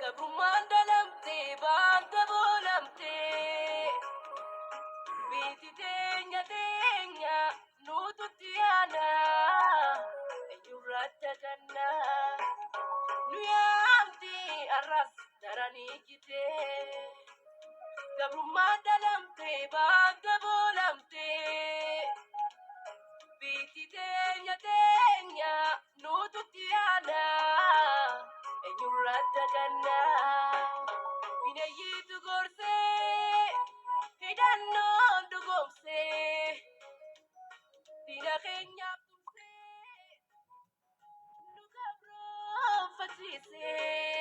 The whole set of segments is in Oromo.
Gabrummaan dhalamtee baanta boolamtee. Biiti teenya teenya nuututti yaana. Eenyurratti ajannaa. Nu yaamti arras daranii jitee. Gabrummaan dhalamtee baanta boolamtee. Biiti teenya teenya nuututti yaana. Eenyurratti ajannaa. Bineeyyiitu gorsee hidhannoon dhugoomsee. Diina keenyaaf tumsee nu gabroonfachiisee.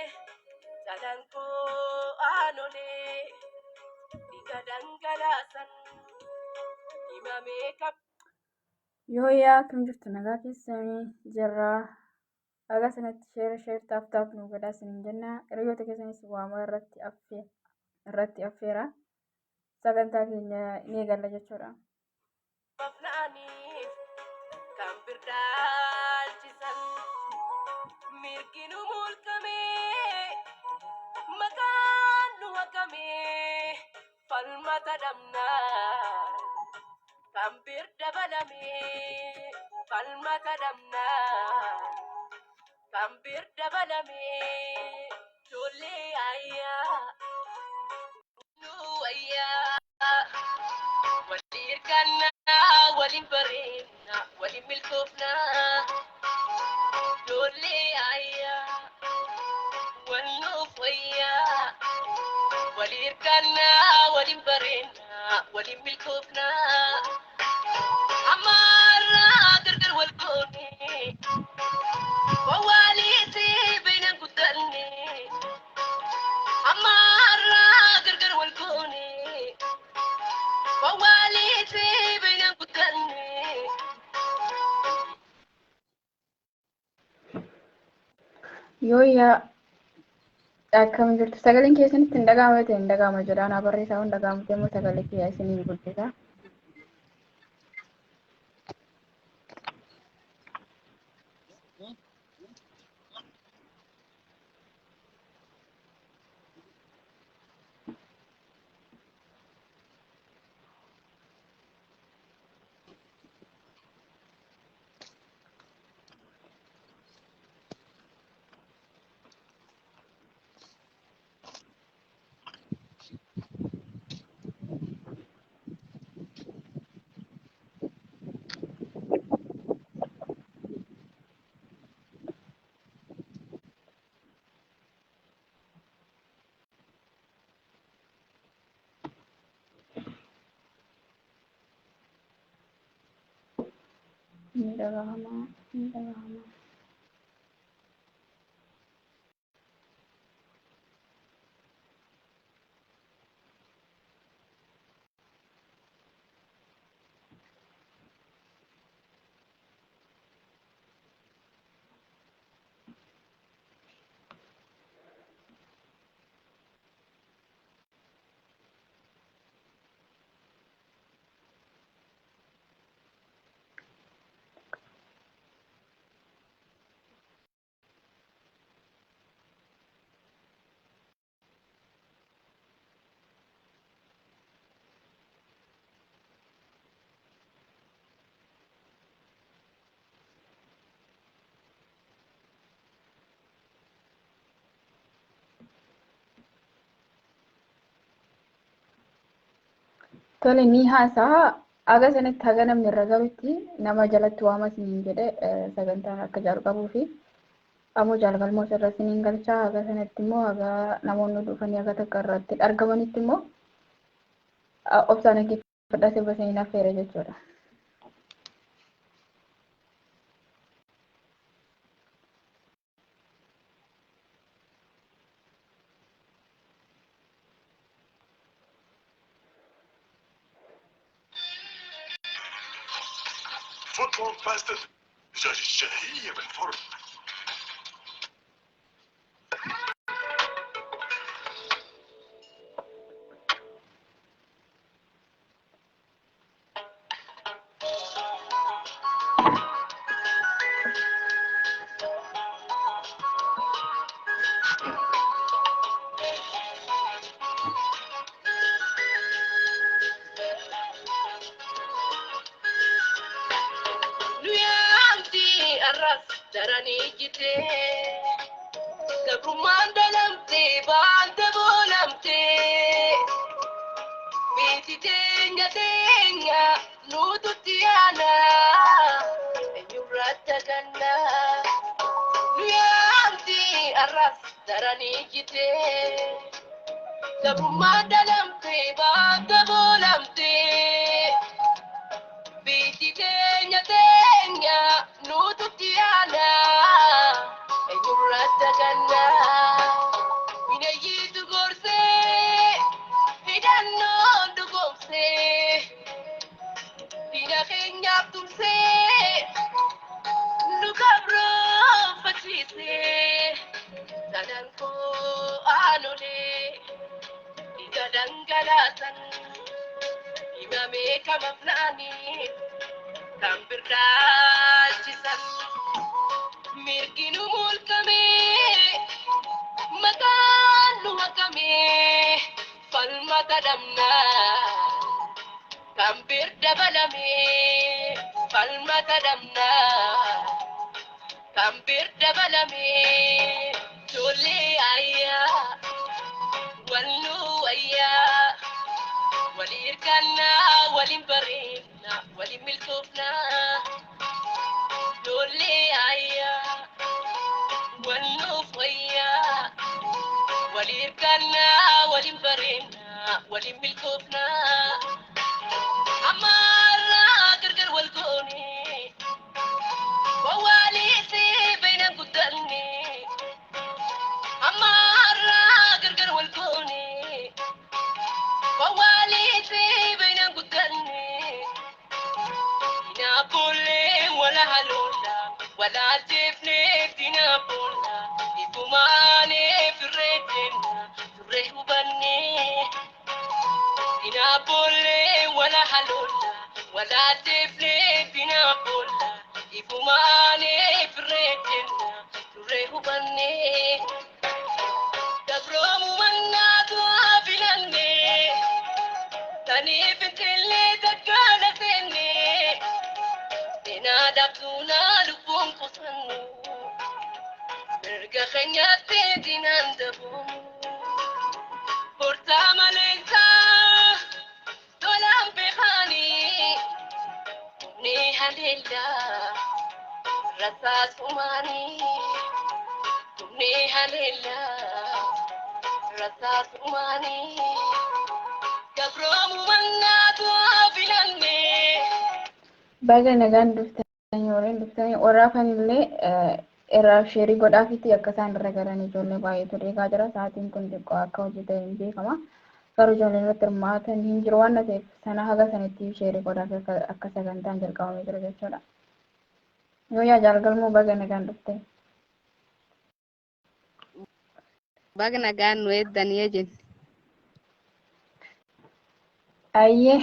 Calanqoo aanolee dhiiga dhangalaasan himamee kam. Yoo yaa akkam jirtu nagaa keessanii jirraa. Haga sanatti share share tap tap nu godhaa isiniin jenna. Hiriyoota keessanis waamaa irratti affeera. Sagantaa keenya ni eegalla jechuudha. Bafnaaniif kan birdaalchisan mirgi nu mulqamee maqaan nu haqamee falmata dhabnaa kan bir dabalamee falmata dhabnaa kan bir dabalamee ijoollee ayyaa nu wayyaa walii hirkannaa waliin bareennaa waliin milkoofnaa ijoollee ayyaa wal nuuf wayyaa walii hirkannaa waliin bareennaa waliin milkoofnaa ammaarraa gargar wal goone wawwaaliisi beeynan guddanne ammaarraa gargar wal goone wawwaaliisi beeynan guddanne. Yoo yaa akkam jirtu sagaleen keessanitti hin dhaga'amu ta'e hin dhaga'amu jedha naa barreessaa hin dhaga'amu ta'e immoo sagalee kiyyaa isiniin guddisa. Ni dhaga'ama ni dhaga'ama. Tole ni haasa'a. Haga sanatti haga namni irra galutti nama jalatti waama isiniin jedhe sagantaan akka jalqabuu fi ammoo jalqalmoo irra isiniin galchaa haga sanatti immoo haga namoonni dhufanii haga takka irratti argamanitti immoo obsaan dhaggeeffadhaa sirba isiniin affeera jechuudha. فوتبول باستا الدجاج الشهية بالفرن. daranii jitee. Gabrummaan dalamtee baanta boolamtee. Biiti teenya teenya nuututti yaana. Eenyurratti hagannaa. Nu yaamti arras daranii jitee. Gabrummaan dalamtee baanta boolamtee. Biiti teenya teenya nuututti yaana. Eenyurratti hagannaa. Bineeyyiitu gorsee hidhannoon dhugoomsee. Diina keenyaaf tumsee nu kabroonfachiisee. Sadan koo aanolee dhiiga dhangalaasan himamee kamafnaanii kan birdaachisan. Mirgi nu mulqamee maqaan nu makamee falmata dhabnaa kan bir dabalamee falmata dhabnaa kan bir dabalamee ijoollee ayyaa walluu ayyaa walii hirkannaa waliin bareedna waliin milkoofnaa ijoollee ayyaa walluuf wayyaa walii hirkannaa waliin bareedna waliin milkoofnaa ammaarraa gargar wal goone wawwaaliisi beeynan guddanne ammaarraa gargar wal goone wawwaaliisi beeynan guddanne Dinaapolee wala halola wala jeefneef dinaapola ifumaanee firree deemna turree hubannee. Dinaapolee wala halola wala jeefneef dinaapola ifumaanee firree deemna turree hubannee. Gabroomu mannaatu haa filannee taniif intillee takkaala seennee. Seenaa dhabduunaa lubbuun qusannu mirga keenyaatti dinaan daboonu. Hortaa maleensaa tolaan beekaanii humni haleellaa rasaasumaanii. Humni haleellaa rasaasumaanii. Gabroomu mannaatu haa filannee. Baga nagaan dhuftanii warreen dhuftanii warra hafanillee irraa sheerii godhaafitti akka isaan irra galan ijoollee baay'eetu deegaa jira. Sa'aatiin kun xiqqoo akka hojii ta'e hin beekama. Garuu ijoolleen irratti hirmaatan hin jiru waan ta'eef sana haga sanitti sheerii godhaaf akka sagantaan jalqabamee jira jechuudha. Yoo yaa jaalgalmoo baga nagaan dhufte. Baga nagaan nu eeddanii jenne. Ayyee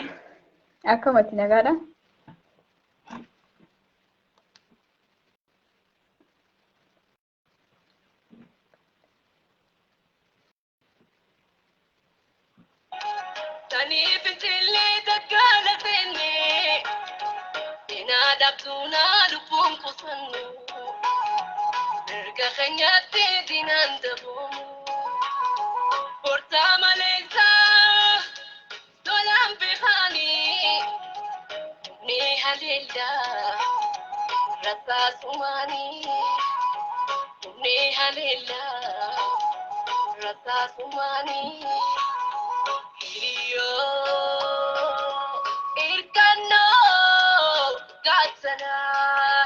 akkamatti nagaadha. Taniif intillee takkaala seennee seenaa dhabduunaa lubbuun qusannu mirga keenyaatti dinaan daboonu. Hortaa maleensaa tolaan beekaanii humni haleellaa rasaasumaanii. Humni haleellaa rasaasumaanii. Hiriyyoo irkannoo gaachanaa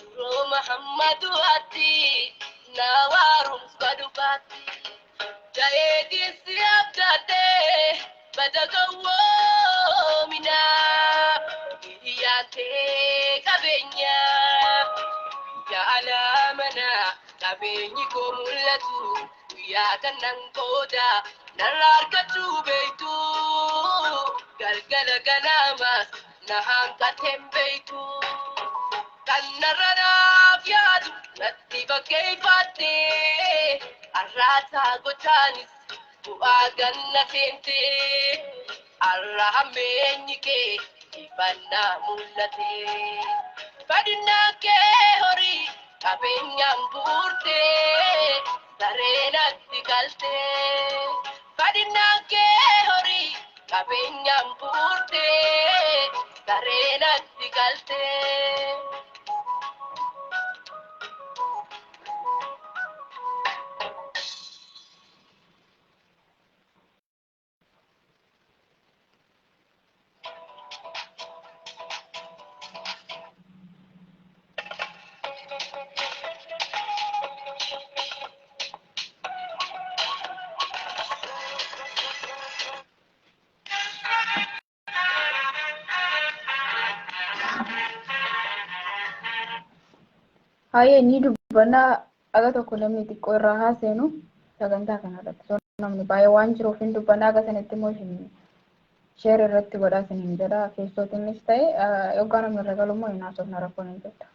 duroo Muhammadu ati na waarumsa dhufaatti jaheetiin si abdaddee bada gowwoominaa hiriyaatee qabeenyaa yaala mana qabeenyi koo mul'atu guyyaa kanan qooda narra argachuu beektu galgala ganaamas na hanqateen beektu kan narra naaf yaadu natti fakkeeffatte arraataa gochaanis bu'aa ganna seente arra hammeenyi kee ifannaa mul'ate. Badinaa kee horii Qabeenyaan guurtee sareenatti galtee. Fadhinnaan kee horii qabeenyaan guurtee sareenatti galtee. Hayyee ni dubbannaa aga tokko namni xiqqoo irraa haaseenu sagantaa kanarratti. So namni baay'ee waan jiruuf hin dubbannaa aga sanatti immoo isin sheer irratti godhaa isiniin jedha. Keessootiinis ta'e yoggaa namni irra galu immoo hin haasofna rakkoon hin jirtu.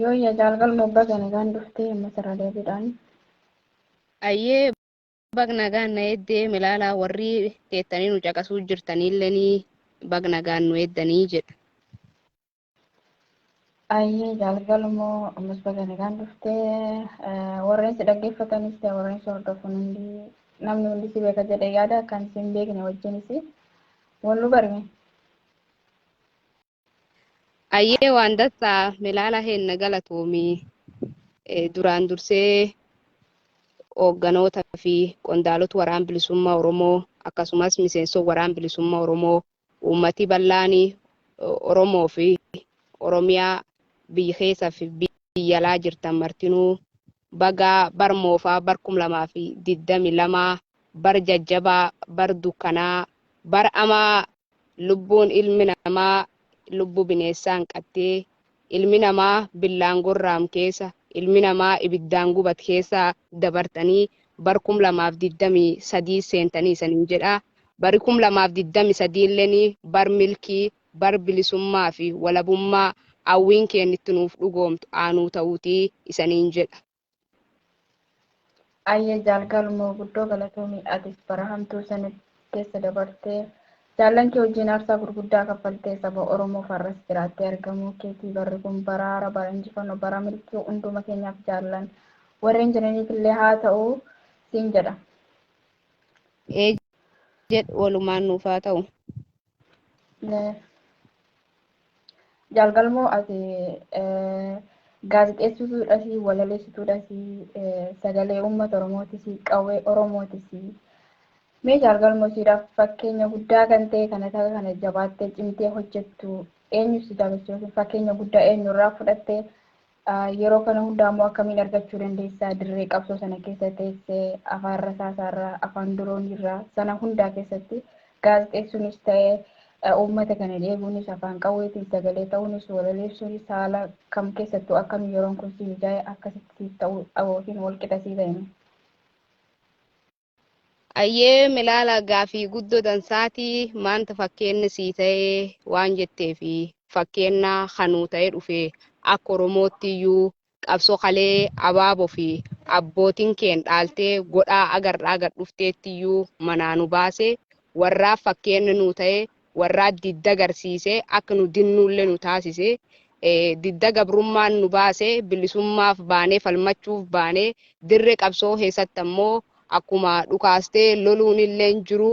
Yoo yaa jaalgal baga nagaan dhuftee amma sirra deebiidhaan. Ayyee baga nagaan na eeddee milaalaa warri teettanii nu caqasuu jirtanillee baga nagaan nu eeddanii jedha. Ayyee jaalgalmoo ammas baga nagaan dhuftee warreen si dhaggeeffatanis ta'e warreen si hordofan hundi namni hundi si beeka jedhee yaada kan si hin beekne wajjinis wal nu barme. Ayyee waan dassaa milaala heenna galatoomii duraan dursee hoogganoota fi qondaalota waraan bilisummaa Oromoo akkasumas miseensota waraan bilisummaa Oromoo uummati bal'aan Oromoo fi Oromiyaa biyya keessa fi biyya alaa jirtan martinuu bagaa bar moofaa bar 2022 bar jajjabaa bar dukkanaa bar amaa lubbuun ilmi namaa lubbuu bineensaan qattee ilmi namaa billaan gorraam keessa ilmi namaa ibiddaan gubat keessa dabartanii bar 2023 seentanii isaniin jedha. Bari 2023 illeen bar milkii, bar bilisummaa fi walabummaa hawwiin keenya nuuf dhugoomtu aanuu ta'uutii isaniin jedha. Ayyee jaalgalmoo guddoo galatoomii atis bara hamtuu sana keessa dabartee jaallan kee wajjin aarsaa gurguddaa kaffaltee saba Oromoo farras jiraattee argamuu keetii barri kun bara haaraa bara injifannoo bara milkii hunduma keenyaaf jaallan warreen jiraniif illee haa ta'u siin jedha. Ee jedhu walumaan nuuf haa ta'u. Jaalgalmoo ati gaazexeessituudhas walaleessituudhas sagalee uummata Oromootis qawwee Oromootis. Mee jaalgalmoo siidhaaf fakkeenya guddaa kan ta'e kana kana jabaattee cimtee hojjettu eenyu si jaalachiisu yookiin fakkeenya guddaa eenyurraa fudhattee yeroo kana hundaa immoo akkamiin argachuu dandeessaa dirree qabsoo sana keessa teessee afaan rasaasaarraa afaan diroonirraa sana hundaa keessatti gaazexeessuunis ta'ee uummata kana eeguunis afaan qawweetiin sagalee ta'uunis walaleessuunis haala kam keessattuu akkam yeroon kun si mijaa'e akkasitti siif ta'uu yookiin wal qixa sii ta'e. Ayyee milaala gaafii guddoo dansaatii maanta fakkeenni sii ta'ee waan jettee fi fakkeenna kanuu ta'ee dhufe akka Oromootti iyyuu qabsoo kalee abaaboo fi abbootiin keen dhaaltee godhaa agarraa gad dhufteetti iyyuu manaa nu baase warraa fakkeenni nu ta'e warraa didda agarsiise akka nu dinnuullee nu taasise. Didda gabrummaan nu baase bilisummaaf baanee falmachuuf baanee dirree qabsoo keessatti ammoo akkuma dhukaastee loluun illee hin jiru.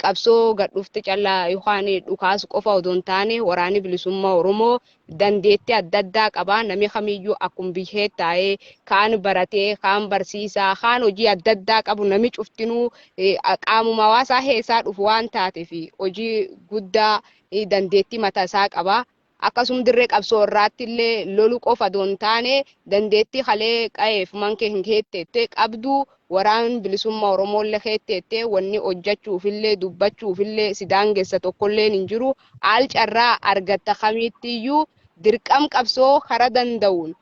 Qabsoo gad dhufte callaa yookaan dhukaasu qofa odoo hin taane waraanni bilisummaa Oromoo dandeettii adda addaa qaba. Namni kamiyyuu akkuma biyyee taa'ee kaan baratee kaan barsiisaa kaan hojii adda addaa qabu namni cuftinuu qaamuma hawaasaa keessaa dhufu waan taateef hojii guddaa dandeettii mataa isaa qaba. Akkasuma dirree qabsoo irraatti illee lolu qofa odoo hin taane dandeettii kalee qa'eef mankee hin keetteette qabdu waraan bilisummaa Oromoo illee keetteette wanni hojjechuufillee dubbachuufillee si daangessa tokkollee hin jiru. Haal carraa argatta kamiitti iyyuu dirqam qabsoo karaa danda'uun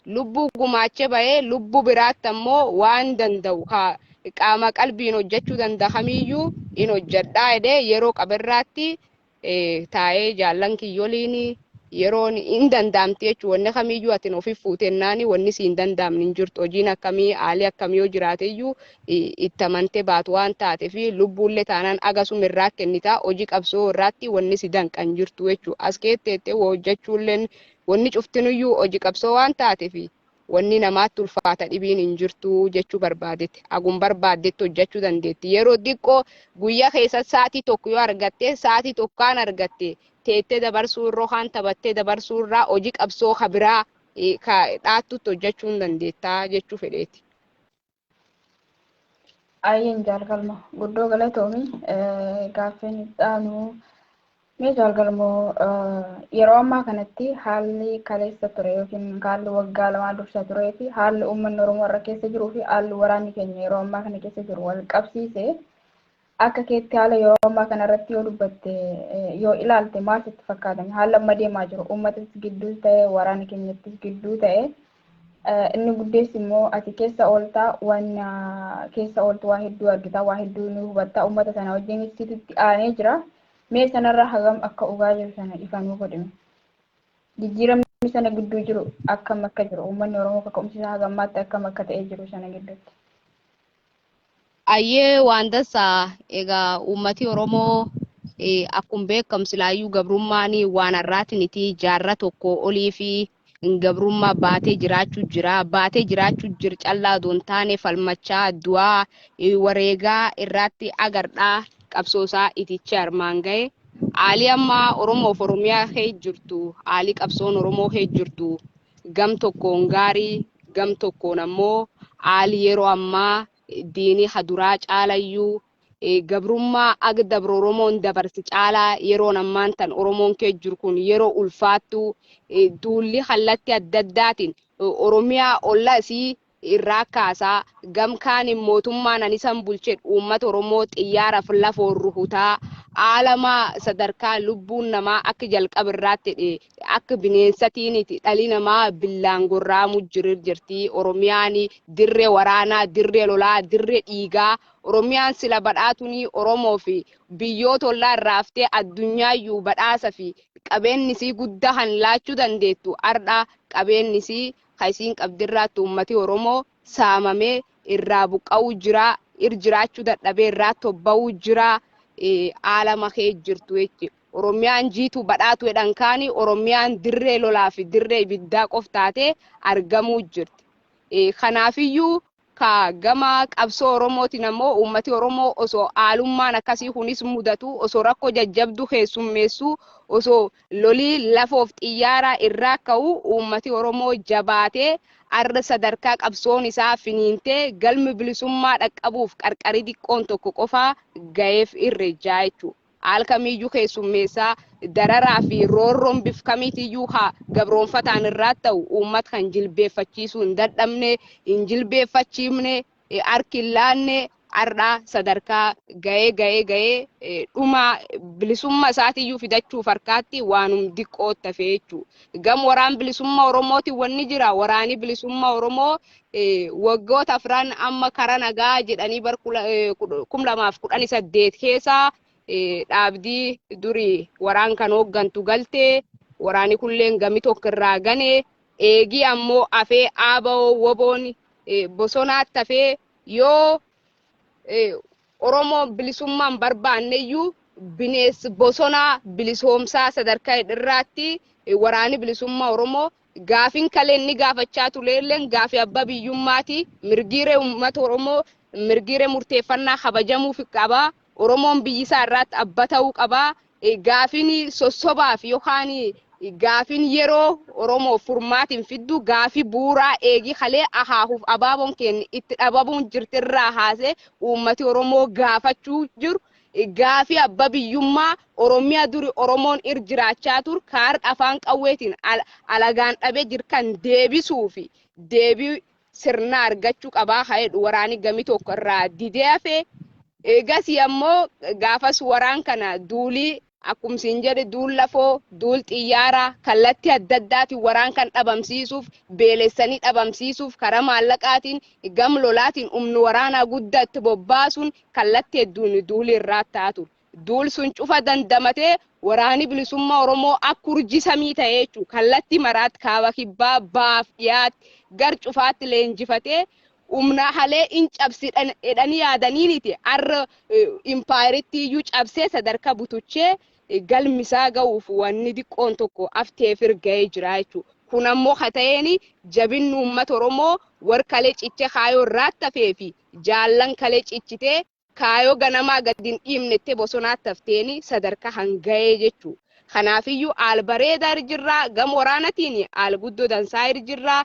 lubbuu gumaachee bahee lubbuu biraatti ammoo waan danda'u qaama qalbiin hojjechuu danda'a kamiiyyuu hin hojjedhaa jedhee yeroo qabarraatti taa'ee jaallan kiyyoliin yeroon hin danda'amti jechuun wanni kamiyyuu atin ofiif fuutennaani wanni si hin danda'amne hin jirtu hojiin akkamii haalli akkamii yoo jiraate iyyuu itti amantee baatu waan taateef lubbuullee taanaan agasuma irraa kennitaa hojii qabsoo irraatti wanni si danqan jirtu jechuudha as keetteettee hojjechuulleen wanni cuftinuyyuu hojii qabsoo waan taateef wanni namaatti ulfaata dhibiin hin jirtu jechuu barbaadetti hagum barbaaddetti hojjechuu dandeetti yeroo xiqqoo guyyaa keessa sa'aatii tokko yoo argatte sa'aatii tokkaan argatte teettee dabarsuu irra yookaan taphattee dabarsuu irraa hojii qabsoo ka biraa ka dhaattutti hojjechuu hin dandeettaa jechuu fedheeti. Ayyeen jaalgalma guddoo galatoomi gaaffin itti aanu mee jaalgalmoo yeroo ammaa kanatti haalli kaleessa ture yookiin haalli waggaa lamaa dursa turee fi haalli uummanni Oromoo irra keessa jiruu fi haalli waraanni keenya yeroo ammaa kana keessa jiru wal qabsiise akka keetti haala yeroo ammaa kana irratti yoo dubbatte yoo ilaalte maal sitti fakkaata haalli amma deemaa jiru uummatas gidduu ta'e waraana keenyattis gidduu ta'e inni guddeessi immoo ati keessa ooltaa waan keessa ooltu waa hedduu argita waa hedduu ni hubatta uummata sana wajjin sitti aanee jira. Mee sanarra hagam akka dhugaa jiru sana ifanuu godhime. Jijjiiramni sana gidduu jiru akkam akka jiru uummanni Oromoo kaka'umsi isaa hagammaatti akkam akka ta'ee jiru sana gidduutti. Ayyee waan dansaa egaa uummati Oromoo akkuma beekamu silaayyuu gabrummaan waan har'aatiniti jaarraa tokko olii fi gabrummaa baatee jiraachuu jira. Baatee jiraachuu jira callaa odoo hin taane falmachaa du'aa wareegaa irratti agardhaa qabsoo isaa iticha armaan gahe. Haalli ammaa Oromoof Oromiyaa kee jirtu haalli qabsoon Oromoo kee jirtu gam tokkoon gaarii gam tokkoon ammoo haalli yeroo ammaa diinii haduraa caalayyuu gabrummaa aga dabra Oromoon dabarsi caalaa yeroon ammaan tan Oromoon kee jiru kun yeroo ulfaattu duulli kallattii adda addaatiin Oromiyaa olla isii irraa kaasaa gamkaan mootummaan ani isan bulche uummata Oromoo xiyyaaraaf lafoon rukutaa Aalama sadarkaa lubbuun namaa akka jalqaba irraatti akka bineensatiiniti dhalli namaa billaan gorraamu jirti. Oromiyaan dirree waraanaa, dirree lolaa, dirree dhiigaa. Oromiyaan sila badhaatuun Oromoo fi biyyoota ollaa irraa haftee addunyaayyuu badhaasa fi qabeenyi isii guddaa han laachuu dandeettu. Ardha qabeenyi isii kan isiin qabdirraatti uummati Oromoo saamamee irraa buqqa'uu jira, ir jiraachuu dadhabee irraa tobba'uu jira. Aalama kee jirtu jechuudha. Oromiyaan jiitu badhaatu jedhan kaani Oromiyaan dirree lolaa fi dirree ibiddaa qof taatee argamuu jirti. Kanaafiyyuu ka gama qabsoo Oromootiin ammoo uummati Oromoo osoo haalummaan akkasii kunis mudatu, osoo rakkoo jajjabduu keessummeessuu, osoo lolii lafoof xiyyaaraa irraa ka'u uummati Oromoo jabaatee arra sadarkaa qabsoon isaa finiintee galmi bilisummaa dhaqqabuuf qarqarii xiqqoon tokko qofaa ga'eef irra jechuudha. Haal kamiiyyuu keessummeessaa dararaa fi roorroon bif kamiitiyyuu haa gabroonfataan irraa ta'u uummata kan jilbeeffachiisuu hin dadhabne, hin jilbeeffachiifne, harki hin laanne har'aa sadarkaa ga'ee ga'ee ga'ee dhuma bilisummaa isaatiiyyuu fidachuuf harkaatti waanum diqqoo tafe jechuudha. Gam waraan bilisummaa Oromootiin wanni jira. Waraanni bilisummaa Oromoo waggoota afran amma karaa nagaa jedhanii bar 2018 keessa dhaabdii durii waraan kan hooggantu galtee waraanni kulleen gami tokko irraa gane eegii ammoo afee aaba'oo woboon bosonaatti hafee yoo Oromoo bilisummaan barbaanneyyuu bineensi bosonaa bilisoomsaa sadarkaa irraatti waraanni bilisummaa Oromoo gaafin kalee inni gaafachaa turelleen gaafii abbaa biyyummaati. Mirgiiree uummata Oromoo mirgiiree murteeffannaa kabajamuuf qaba. Oromoon biyyisaa irratti abba ta'uu qaba. Gaafin sossobaaf yookaan gaafin yeroo Oromoo furmaatiin fiddu gaafii bu'uuraa eegii kalee ahaahuuf abaaboon keenya itti dhabamuun jirtirraa haasee uummati Oromoo gaafachuu jiru. Gaafii abbaa biyyummaa Oromiyaa duri Oromoon ir jiraachaa tur kaar afaan qawweetiin alagaan dhabee jirkan deebisuu fi deebii sirna argachuu qabaa haedhu waraanni gami tokko irraa didee hafee. Eegasii ammoo gaafas waraan kana duulii akkuma siin jedhe duul lafoo, duul xiyyaaraa kallattii adda addaatiin waraan kan dhabamsiisuuf, beelessanii dhabamsiisuuf karaa maallaqaatiin gam lolaatiin humni waraanaa guddaa itti bobbaasuun kallattii hedduun duulii irraa ta'aa ture. Duul sun cufa dandamatee waraanni bilisummaa Oromoo akka urjii samii ta'ee jechuudha. Kallattii maraatti kaaba kibbaa baaf dhiyaatti gar cufaatti leenjifatee humna halee in cabsidhan jedhanii yaadaniiniti har'a impaayiritti iyyuu cabsee sadarkaa butuchee galmisaa ga'uuf wanni xiqqoon tokko hafteef ga'ee jira jechuudha. Kun ammoo haa ta'een jabinni uummata Oromoo warkalee cichee kaayoo irraatti hafee fi jaallan kalee cichitee kaayoo ganamaa gadi hin dhiibnettee bosonaatti hafteen sadarkaa hanga'ee jechuudha. Kanaafiyyuu haal bareedaa jirraa gama waraanatiin haal guddoo dansaa jirraa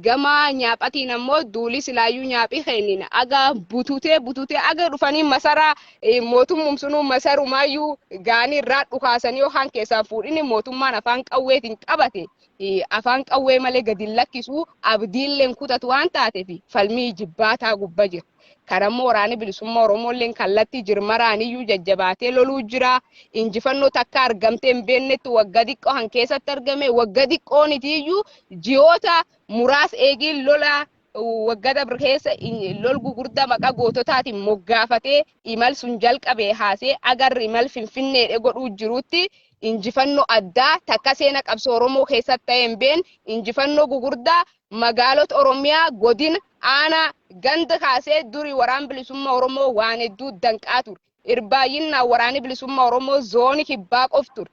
gama nyaaphatiin ammoo duuli silaayyuu nyaaphii kennin aga bututee bututee aga dhufanii masaraa mootummaan sunuu masarumaayyuu gaanii irraa dhukaasanii yookaan keessaa fuudhini mootummaan afaan qawweetiin qabate afaan qawwee malee gadi lakkisu abdiilleen kutatu waan taateef falmii jibbaataa gubbaa jira. Kanammoo waraanni bilisummaa Oromoolleen kallattii jirmaraaniyyuu jajjabaatee loluu jira. Injifannoo takka argamtee hin beeknetti waggaa xiqqoo han keessatti argame waggaa xiqqoonitiyyuu ji'oota muraasa eegiin lola waggaa dabre keessa lol gugurdaa maqaa goototaatiin moggaafatee imal sun jalqabee haasee agarri imal finfinneedhe godhuu jirutti injifannoo addaa takka seena qabsoo Oromoo keessatti ta'e hin beekne injifannoo gugurdaa magaalota Oromiyaa godina aanaa ganda kaasee durii waraan bilisummaa Oromoo waan hedduu danqaa ture. Irbaayyinaan waraanni bilisummaa Oromoo zoonii kibbaa qof ture.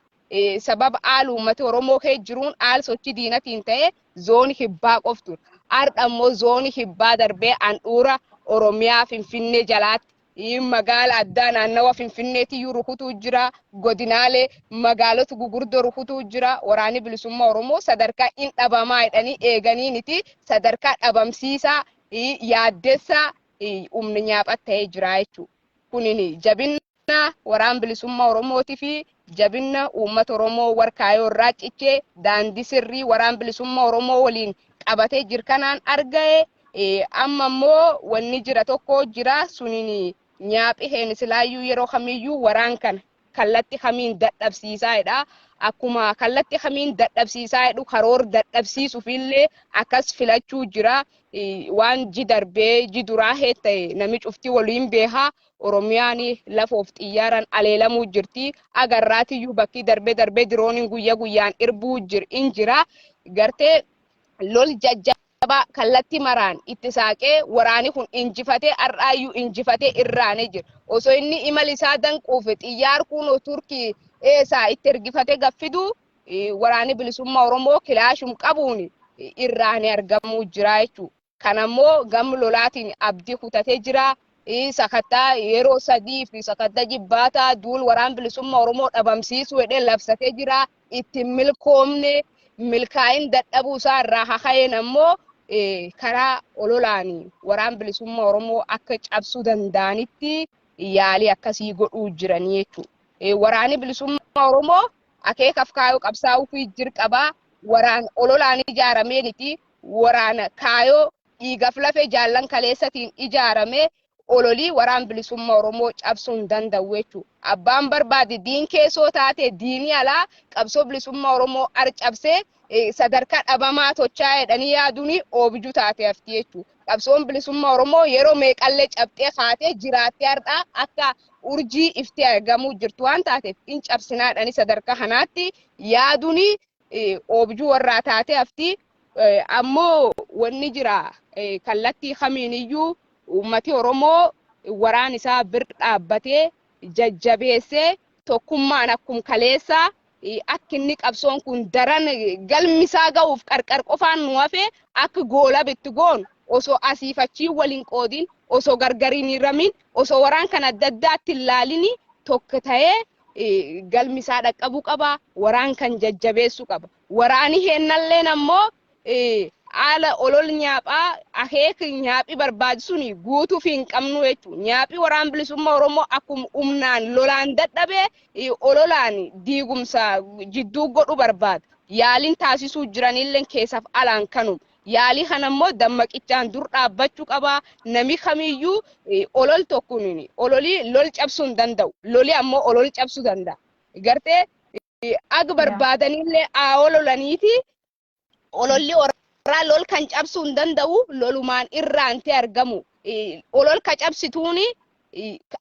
Sababa haala uummata Oromoo kee jiruun haala sochii diinatiin ta'e zoonii kibbaa qof ture. Har'a ammoo zoonii kibbaa darbee handhuura Oromiyaa Finfinnee jalaatti magaala addaa naannawa Finfinneetiyyuu rukutuu jira. Godinaalee magaalota gugurdoo rukutuu jira. Waraanni bilisummaa Oromoo sadarkaa hin dhabamaa jedhanii eeganiiniti sadarkaa dhabamsiisaa yaaddessaa humni nyaaphaa ta'ee jira jechuudha. Kunin jabina waraan bilisummaa Oromootii fi jabina uummata Oromoo warkaayoo irraa cichee daandii sirrii waraan bilisummaa Oromoo waliin qabatee jirkanaan arga'e. Amma immoo wanni jira tokko jira suniin nyaaphi heen silaayyuu yeroo kamiyyuu waraan kana Kallatti kamiin dadhabsiisaa jedha. Akkuma kallatti kamiin dadhabsiisaa jedhu karoor dadhabsiisuufillee akkas filachuu jira. Waan ji darbee ji duraa ta'e nami cufti waliin beekaa. Oromiyaan lafoof xiyyaaraan aleelamuu jirti. Agarraatiyyuu bakki darbee darbee dirooniin guyyaa guyyaan irbuu in jira. Gartee lol jajjabaa kallatti maraan itti saaqee waraani kun injifatee har'aayyuu injifatee irraanee jira. Osoo inni imala isaa danquuf xiyyaar kun Turkii eessaa itti ergifatee gaffidu waraanni bilisummaa Oromoo kilaashum qabuun irraanee argamuu jira jechuudha. Kanammoo gam lolaatiin abdii kutatee jira. Sakattaa yeroo 3 fi sakattaa jibbaataa duul waraan bilisummaa Oromoo dhabamsiisuu jedhee labsatee jira. Itti milkoomne milkaa'in dadhabuu isaa irraa kaka'een ammoo karaa ololaan waraan bilisummaa Oromoo akka cabsuu danda'anitti yaalii akkasii godhuu jiranii jechuudha. Waraanni bilisummaa Oromoo akeekaaf kaayoo qabsaa'uu fi jirqabaa waraan ololaan ijaarameeniti waraana kaayoo dhiigaf lafee jaallan kaleessatiin ijaarame ololii waraan bilisummaa Oromoo cabsuu hin danda'u jechuudha. Abbaan barbaade diin keessoo taate diinii alaa qabsoo bilisummaa Oromoo arcabsee sadarkaa dhabamaa tochaa jedhanii yaaduun oobijuu taate hafti jechuudha. Qabsoon bilisummaa Oromoo yeroo meeqallee cabxee kaatee jiraattee har'aa akka urjii iftee argamuu jirtu waan taateef in cabsinaadhani sadarkaa kanaatti yaaduun oobijuu warraa taate hafti. Ammoo wanni jira kallattii kamiiniyyuu uummati Oromoo waraan isaa bir dhaabbatee jajjabeessee tokkummaan akkum kaleessaa akka inni qabsoon kun daran galmi isaa ga'uuf qarqar qofaan nu hafe akka goola bitti goonu osoo asiif achii waliin qoodin osoo gargariin hin ramin osoo waraan kan adda addaatti hin laalin tokko ta'ee galmi isaa dhaqqabuu qaba waraan kan jajjabeessuu qaba. Waraani heennalleen ammoo haala olol nyaaphaa akeeka nyaaphi barbaachisuun guutuuf hin qabnu jechuudha. Nyaaphi waraan bilisummaa Oromoo akkuma humnaan lolaan dadhabee ololaan diigumsa jidduu godhu barbaada. Yaaliin taasisuu jiranillee keessaaf alaan kanuma. Yaalii kana immoo dammaqichaan dur dhaabbachuu qaba. Nami kamiyyuu olol tokkoon ololii lol cabsuu hin danda'u. Loli ammoo olol cabsuu danda'a. Gartee aga barbaadanillee haa ololaniiti ololli warraa lol kan cabsuu hin danda'u lolumaan irraantee argamu. Olol ka cabsituuni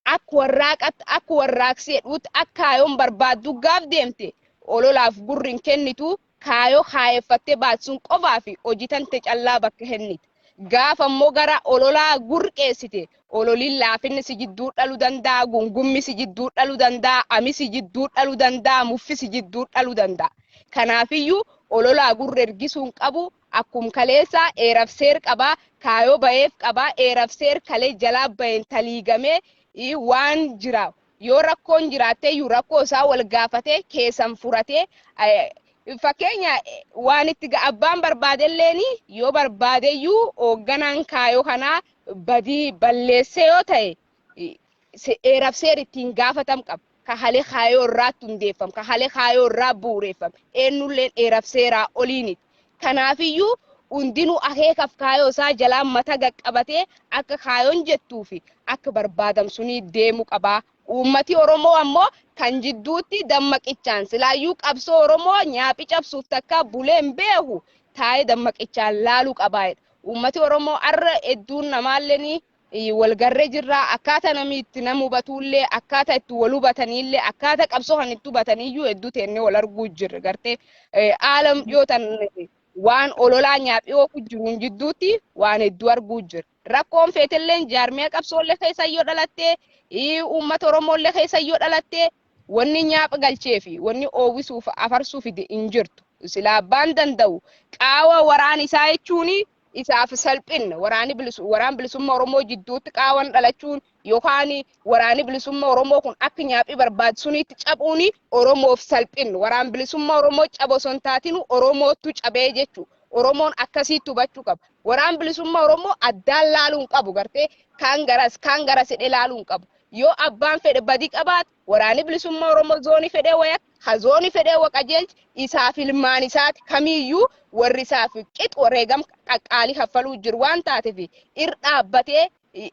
akka warraaqatti akka warraaqsi jedhuutti akka kaayoon barbaaddu gaaf deemte ololaaf gurri hin kennitu kaayoo kaayeffattee baatsuun qofaa fi hojii tante callaa bakka kennite. Gaafa immoo gara ololaa gurqeessite ololiin laafinni si jidduu dhaluu danda'a, gungummi si jidduu dhaluu danda'a, ami si jidduu dhaluu danda'a, muffi si jidduu dhaluu danda'a. Kanaafiyyuu ololaa gurra ergisuu hin qabu. Akkum kaleessaa eeraf seer qabaa, kaayoo baheef qabaa, eeraf seer kalee jalaa baheen taliigamee waan jira. Yoo rakkoon jiraattee iyyuu rakkoo isaa wal gaafatee keessan furatee fakkeenya waan itti abbaan barbaadelleen yoo barbaadeyyuu hoogganaan kaayoo kanaa badii balleessee yoo ta'e eeraf seer ittiin gaafatam qaba. Ka halee kaayoo irraatti hundeeffam, ka halee kaayoo irraa bu'uureeffam. Eenyulleen eeraf seeraa oliiniti. Kanaafiyyuu hundinuu akeekaaf kaayoo isaa jalaan mata qaqqabatee akka kaayoon jettuu fi akka barbaadamsunii deemuu qabaa. Uummati Oromoo ammoo kan jidduutti dammaqichaan silaayyuu qabsoo Oromoo nyaaphi cabsuuf takka bulee hin beeku taa'ee dammaqichaan laaluu qabaa. Uummati Oromoo har'a hedduun namaallee walgarree jirra akkaataa namni itti nama hubatullee akkaataa itti wal hubataniillee akkaataa qabsoo kan itti hubataniiyyuu hedduu teennee wal arguu jirra gartee haala yoo tan waan ololaa nyaaphii oofu jiruun jidduutti waan hedduu arguu jira. Rakkoon feetelleen jaarmiyaa qabsoollee keessa yoo dhalattee uummata Oromoollee keessa yoo dhalattee wanni nyaapha galchee fi wanni oowwisuuf afarsuuf hin jirtu. Sila abbaan danda'u qaawa waraan isaa jechuun isaaf salphinna waraan bilisummaa Oromoo jidduutti qaawan dhalachuun yookaan waraanni bilisummaa Oromoo kun akka nyaaphii barbaachisunitti cabuun Oromoof salphinna. Waraan bilisummaa Oromoo caba osoo hin taatin Oromootu cabee jechuudha. Oromoon akkasitti hubachuu qaba. Waraan bilisummaa Oromoo addaan laaluu hin qabu gartee kaan garas hidhee laaluu hin qabu. Yoo abbaan fedhe badii qabaate waraanni bilisummaa Oromoo zoonii fedhee waya ha zoonii fedhee waqajeelchi isaaf ilmaan isaati kamiyyuu warri isaaf qixu wareegam qaqqaalii kaffaluu jiru waan taateef ir dhaabbatee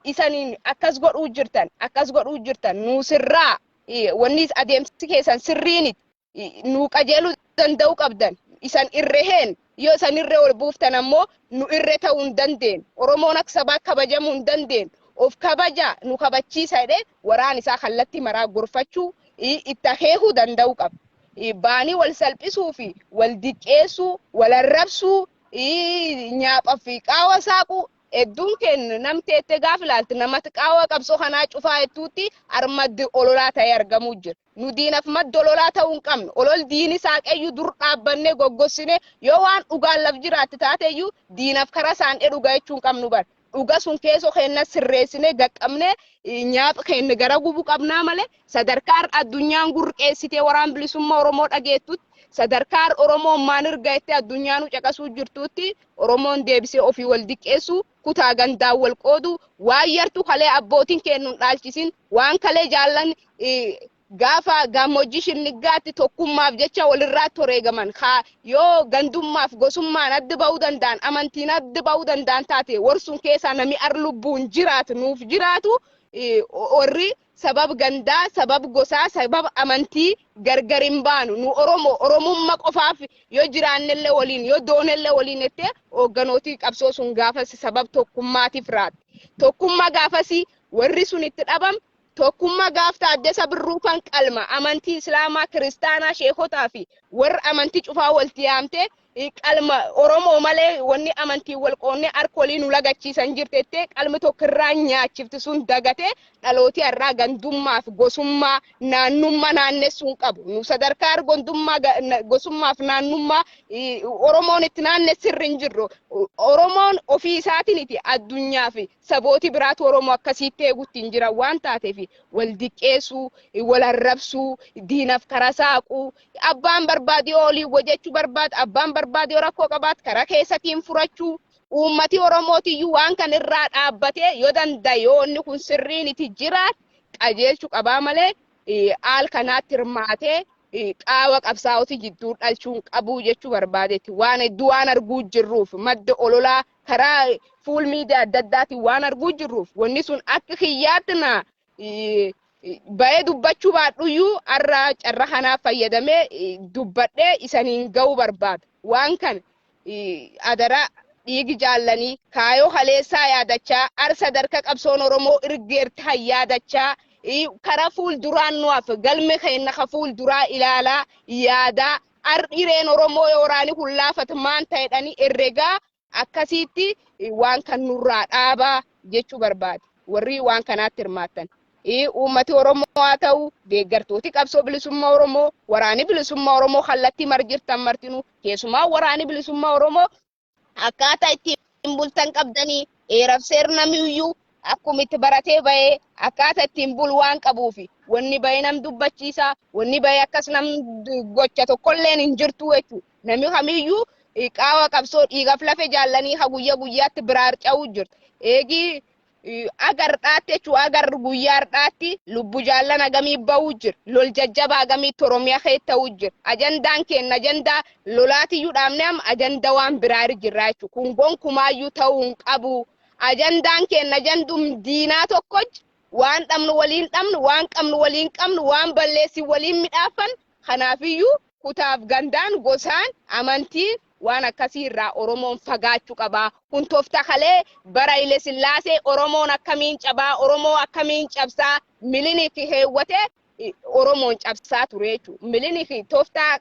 isaniin akkas godhuu jirtan nuusirraa Wanni adeemsi keessan sirriiniti. Nuu qajeeluu danda'uu qabdan. Isan irreheen yoo isan irree ol buuftan ammoo nu irree ta'uu hin dandeenyu. Oromoon akka sabaa kabajamuu hin dandeenyu. Of kabaja nu kabachiisa jedhee waraan isaa kallattii maraa gorfachuu itti akeekuu danda'uu qaba. Baanii wal salphisuu fi wal diqqeessuu, wal arrabsuu, nyaaphaa fi qaawa saaquu hedduun keenya namteettee gaafa ilaalte namatti qaawa qabsoo kanaa cufaa hedduutti armaddi ololaa ta'ee argamuu jira. Nu diinaaf madda ololaa ta'uu hin qabnu. Olol diini saaqeyyuu dur dhaabbannee goggossine yoo waan dhugaan laf jiraatte taateyyuu diinaaf karaa isaan dhugaa jechuu hin qabnu bara. Dhuga sun keessoo keenya sirreessinee gaqqabnee nyaapha keenya gara gubuu qabnaa malee sadarkaa addunyaan gurqeessitee waraan bilisummaa Oromoo dhageettutti sadarkaa Oromoon maan erga itti addunyaanuu caqasuu jirtutti Oromoon deebisee ofii wal diqqeessu kutaa gandaan wal qoodu waan yartu kalee abbootiin kennuun dhaalchisin waan kalee jaallan gaafa gammoojjii shinniggaatti tokkummaaf jecha walirraa toreegaman haa yoo gandummaaf gosummaan adda ba'uu danda'an amantiin adda ba'uu danda'an taate warsun keessaa nami ar lubbuun jiraatu nuuf jiraatu warri sabab gandaa sabab gosaa sabab amantii gargar hin baanu nu Oromoo Oromummaa qofaaf yoo jiraannellee waliin yoo doonellee waliin jettee hoogganootii qabsoo sun gaafas sabab tokkummaatiif raatte. Tokkummaa gaafas warri sun itti dhabam tokkummaa gaafta Addasa Birruu kan qalma amantii Islaamaa Kiristaanaa sheekotaa fi warra amantii cufaa walitti yaamte qalma Oromoo malee wanni amantii wal qoonnee harka walii nu lagachiisan jirtettee qalmi tokko irraa nyaachifti sun dagatee dhalootii har'aa gandummaa fi gosummaa naannummaa naannessuu hin qabu. Nu sadarkaa gondummaa gosummaa fi naannummaa Oromoon itti naannessirri hin jirru. Oromoon ofii isaatiin itti addunyaa fi sabootii biraatu Oromoo akkasiitti eeguutti hin jiran waan taateef wal diqqeessuu, wal arrabsuu, diinaaf karaa saaquu, abbaan barbaade yoo olii hojjechuu barbaade, abbaan barbaade yoo rakkoo qabaate karaa keessatiin furachuu. Uummati Oromootiyyuu waan kan irraa dhaabbatee yoo danda'e yoo inni kun sirriin itti jiraate qajeelchuu qabaa malee haal kanaatti hirmaatee qaawa qabsaa'ota jidduu dhalchuun qabuu jechuu barbaadetti. Waan hedduu waan arguu jirruuf madda ololaa karaa fuul miidiyaa adda addaatiin waan arguu jirruuf wanni sun akka kiyyaatti na bahee dubbachuu baadhuyyuu har'a carra kanaaf fayyadamee dubbadhee isaniin ga'uu barbaada. Waan kana adaraa dhiigi jaallanii kaayoo haleessaa yaadachaa ar sadarkaa qabsoon Oromoo irgeerti yaadachaa karaa fuulduraan nuuf galme keenya ka fuulduraa ilaalaa yaadaa ar dhireen Oromoo yoo waraani kun laafatu maan ta'edhani herregaa akkasiitti waan kan nurraa dhaabaa jechuu barbaade warri waan kanaatti hirmaattan. Uummati Oromoo haa ta'u deeggartooti qabsoo bilisummaa Oromoo waraani bilisummaa Oromoo kallattii marjirtan martinuu keessumaa waraani bilisummaa Oromoo akkaataa ittiin bultan qabdanii heeraaf seerri namiyyuu akkuma itti baratee bahee akkaataa ittiin bulu waan qabuufi wanni bahee nam dubbachiisa wanni bahee akkas nam gocha tokkolleen hin jirtu jechuudha. Namni kamiyyuu qaawa qabsoo dhiigaaf lafe jaallanii ha guyyaa guyyaatti biraa harca'uu jirti. Eegii agar dhaatti jechuudha agar guyyaa har'aatti lubbu jaallan hagamii ba'uu jira. Lol jajjabaa hagamiitti Oromiyaa keessa ta'uu jira. Ajandaan keenya ajandaa lolaatiyyuu dhaabne amma ajandaa waan biraa jirra jechuudha. Kun gonkumaayyuu ta'uu hin qabu. Ajandaan keenya ajandum diinaa tokko waan dhabnu waliin dhabnu waan qabnu waliin qabnu waan balleessi waliin midhaafan kanaafiyyuu kutaaf gandaan gosaan amantiin waan akkasii irraa Oromoon fagaachuu qabaa. Kun tooftaa kalee bara Haile Sillaasee Oromoon akkamiin cabaa, Oromoo akkamiin cabsaa, Minilik heewwatee Oromoon cabsaa ture jechuudha. Minilik tooftaa